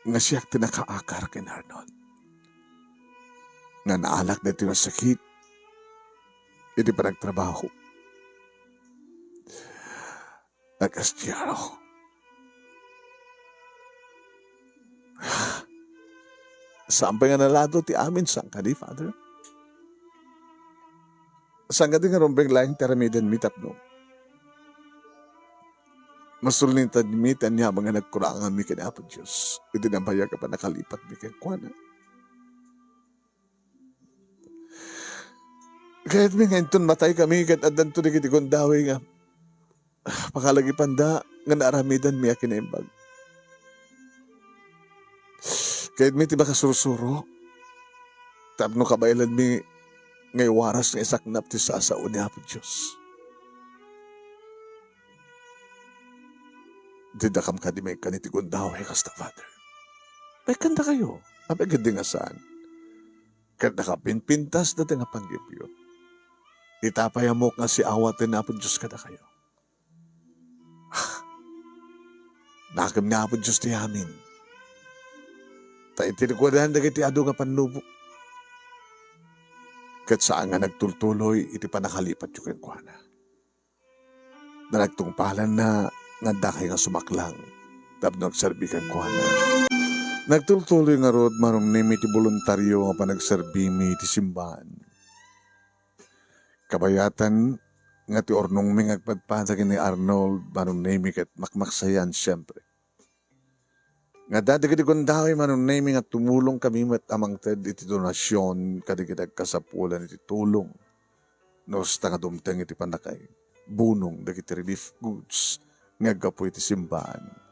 nga siak ti nakaakar ken Arnold nga naalak daytoy nga sakit iti panagtrabaho. Nagkastiaro. Saan pay nga nalado ti amin, saan kadi, Father? Saan kadi nga rumbeng laeng ti aramidenmi tapno masulnitanmi ti aniaman nga nagkuranganmi ken Apo Dios iti nabayag a pannakalipatmi kenkuana? Kayatmi nga inton mataykami ket addanto dagiti gundaway nga pakalagipanda nga naaramidanmi a kinaimbag. Kayatmi ti makasursuro tapno kabaelanmi nga iwaras nga isaknap ti sasao ni Apo Dios. Didakam kadi maikkan iti gundaway kasta, Father? Maikkandakayo. Apay ketdi nga saan? Ket nakapimpintas dayta nga panggepyo. Ita pay ammok nga siawaten ni Apo Dios kadakayo. Nakem ni Apo Dios ti amin. Ta iti likudan dagiti adu nga pannubok, ket saan nga nagtultuloy iti pannakalipatyo kenkuana. Nagtungpalanna nga addakay nga sumaklang tapno agserbi kenkuana. Nagtultuloy ngarud, Manong Nemi, ti boluntario nga panagserbimi iti simbaan. Kabayatan nga ti urnongmi nga agpadpada ken ni Arnold, Manong Nemi, ket makmaksayan, siempre. Nga adda dagiti gundaway, Manong Nemi, nga tumulongkami met a mangted iti donasyon kadagiti agkasapulan iti tulong. No kasta nga dumteng iti pannakaibunong dagiti relief goods nga aggapu iti simbaan.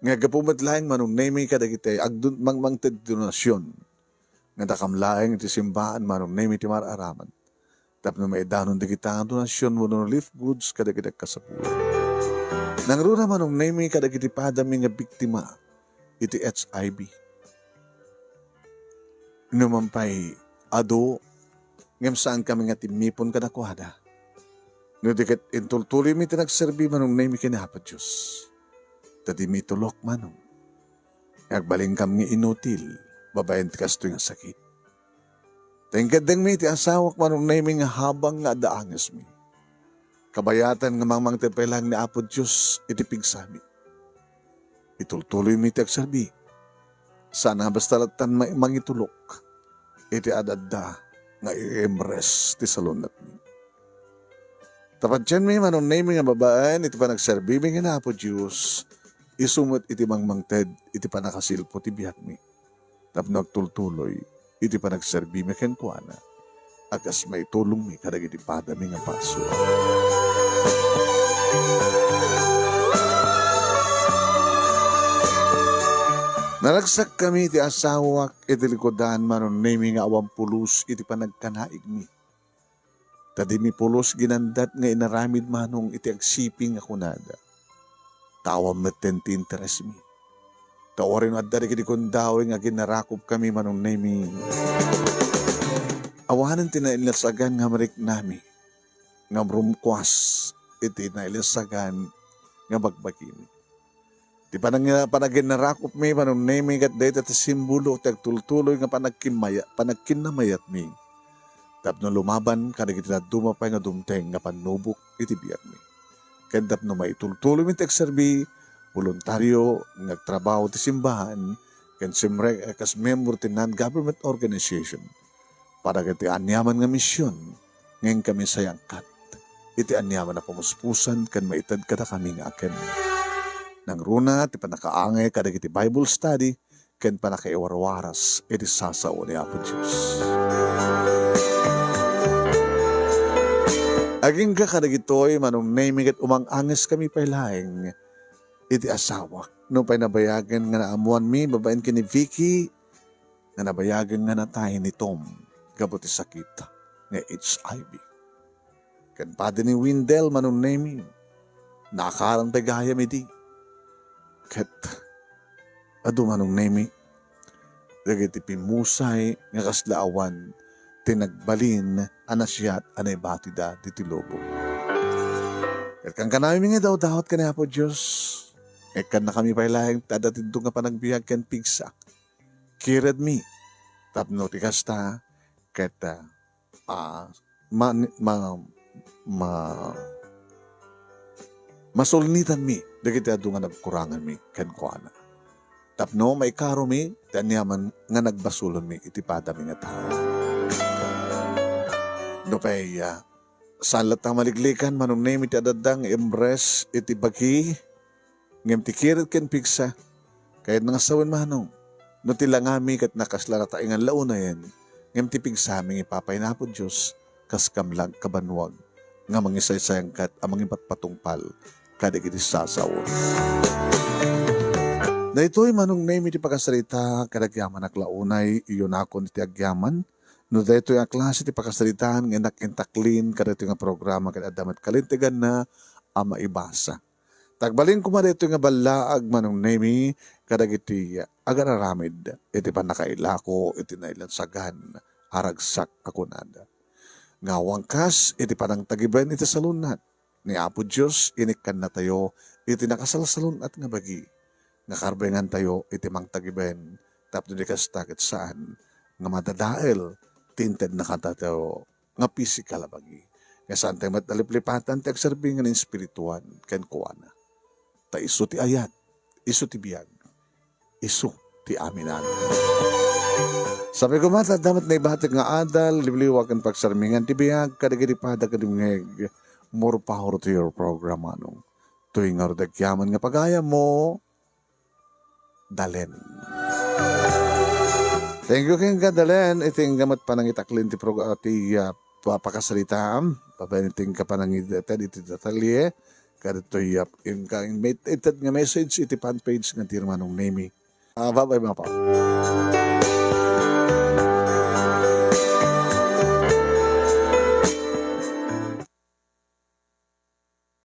Nga aggapu met laeng, Manong Nemi, kadagiti agdun-, mang-, mangted donasyon. Nga dakam laeng iti simbaan, Manong Nemi, ti mar-aramid tapno maidanon dagita nga donasyon wenno relief goods kadagiti agkasapulan. Nangruna, Manong Nemi, kadagiti padami nga biktima iti H I V. No man pay adu, ngem saankami nga timmipon kadakuada. No di ket intultuloymi ti nagserbi, Manong Nemi, ken Apo Dios. Ta dimi tulok, Manong. Agbalinkami nga inutil babaen ti kastoy nga sakit. Ta inkeddengmi ti asawak, Manong Nemi, nga habang nga adda angesmi, kabayatan nga mangmangted pay laeng ni Apo Dios iti pigsami. Itultuloymi ti agserbi. Saan nga basta lattan ma-, mangitulok iti ad-adda nga iimres ti salunetmi. Ta padianmi, Manong Nemi, nga babaen iti panagserbimi ken Apo Dios, isu met iti mangmangted iti pannakasilpo ti biagmi tapno agtultuloy iti panagserbimi kenkuana a kas maitulongmi kadagiti padami nga parsua. Naragsakkami ti asawak iti likudan, Manong Nemi, nga awan pulos iti panagkanaigmi. Ta dimi pulos ginandat nga inaramid, Manong, iti agsiping a kunada. Ta awan metten ti interesmi. Ta uray no adda dagiti gundaway nga aginarakupkami, Manong Nemi, awanen ti nailasagan nga mariknami ngem rumkuas iti nailasagan nga bagbagimi. Ti panang-, panaginarakupmi, Manong Nemi, ket dayta ti simbolo ti agtultuloy nga panagkimmaya-, panagkinnamayatmi tapno lumaban kadagiti dadduma pay nga dumteng nga pannubok iti biagmi. Ken tapno maitultuloymi ti agserbi, boluntario nga agtrabaho ti simbahan, ken simrek a kas miyembro ti non-government organization para iti aniaman nga mision nga inkami sayangkat iti aniaman a pamuspusan ken maited kadakami nga aken. Nangruna ti pannakaangay kadagiti Bible study ken pannakaiwarwaras iti sasao ni Apo Dios. Agingga kadagitoy, Manong Nemi, ket umang-angeskami pay laeng iti asawak. Nupay nabayagen nga naammoanmi babaen ken ni Vicky, nga nabayagen nga natay ni Tom gapu ti sakit nga H I V. Ken padi ni Windel, Manong Nemi, naakaran pay gayam idi. Ket adu, Manong Nemi, dagiti pimmusay nga kasla awan ti nagbalin a nasayaat a naibatida ditoy lubong. Ket kankanami nga idawdawat ken ni Apo Dios, ikkannakami pay laeng ti adda ti adu nga panagbiag ken pigsa. Kiredmi tapno ti kasta ket, ah, ah, ma-, ma-, ma-, masulnitanmi dagiti adu nga nagkuranganmi kenkuana. Tapno maikaromi ti aniaman nga nagbasolonmi iti padami nga tao. Nupay, ah, saan latta a maliklikan, Manong Nemi, ti adda nga imres iti bagi, ngem ti kired ken pigsa, kayatna nga sawen, Manong, no ti langami ket nakasla nataengan la unayen, ngem ti pigsami nga ipapay ni Apo Dios kas kamlag kabannuag nga mangisaysayangkat a mangipatpatungpal kadagiti sasao. Daytoy, Manong Nemi, ti pakasarita kadagiti amanak la unay, iyunakon iti agyaman. No daytoy a klase ti pakasaritaan nga innak intaklin kadaytoy nga programa ket adda met kalinteganna a maibasa. Tagbalin koma daytoy nga ballaag, Manong Nemi, kadagiti agar-aramid iti pannakailako iti nailansagan a ragsak a kunada. nga awan kas iti panangtagiben iti salunat ni Apo Dios, inikkannatayo iti nakasalsalun-at nga bagi nga karbengantayo iti mangtagiben, tapno di kasta ket saan nga madadael ti intedna kadatayo nga pisikal a bagi. Nga saantayo met naliplipatan ti agserbi nga nainspirituan kenkuana. Ta isu ti ayat, isu ti biag, isu ti aminan. Sabi ko met, adda met naibatik nga adal, liwliwa ken pagsarmingan ti biag kadagiti pada ken dumngeg. More power to your program, Manong. Toy ngarud agyaman nga pagayammo, Dalen. Thank you kenka, Dalen. Iti nga met panangitaklin ti prog-, ah, ti, ah, pa-, pakasaritaam. Babaen iti nga panangited iti detalye. Kadagitoy, ah, inka-, inmate-, ited nga message iti fan page nga ti Manong Nemi. Ah, bye-bye, Mapa.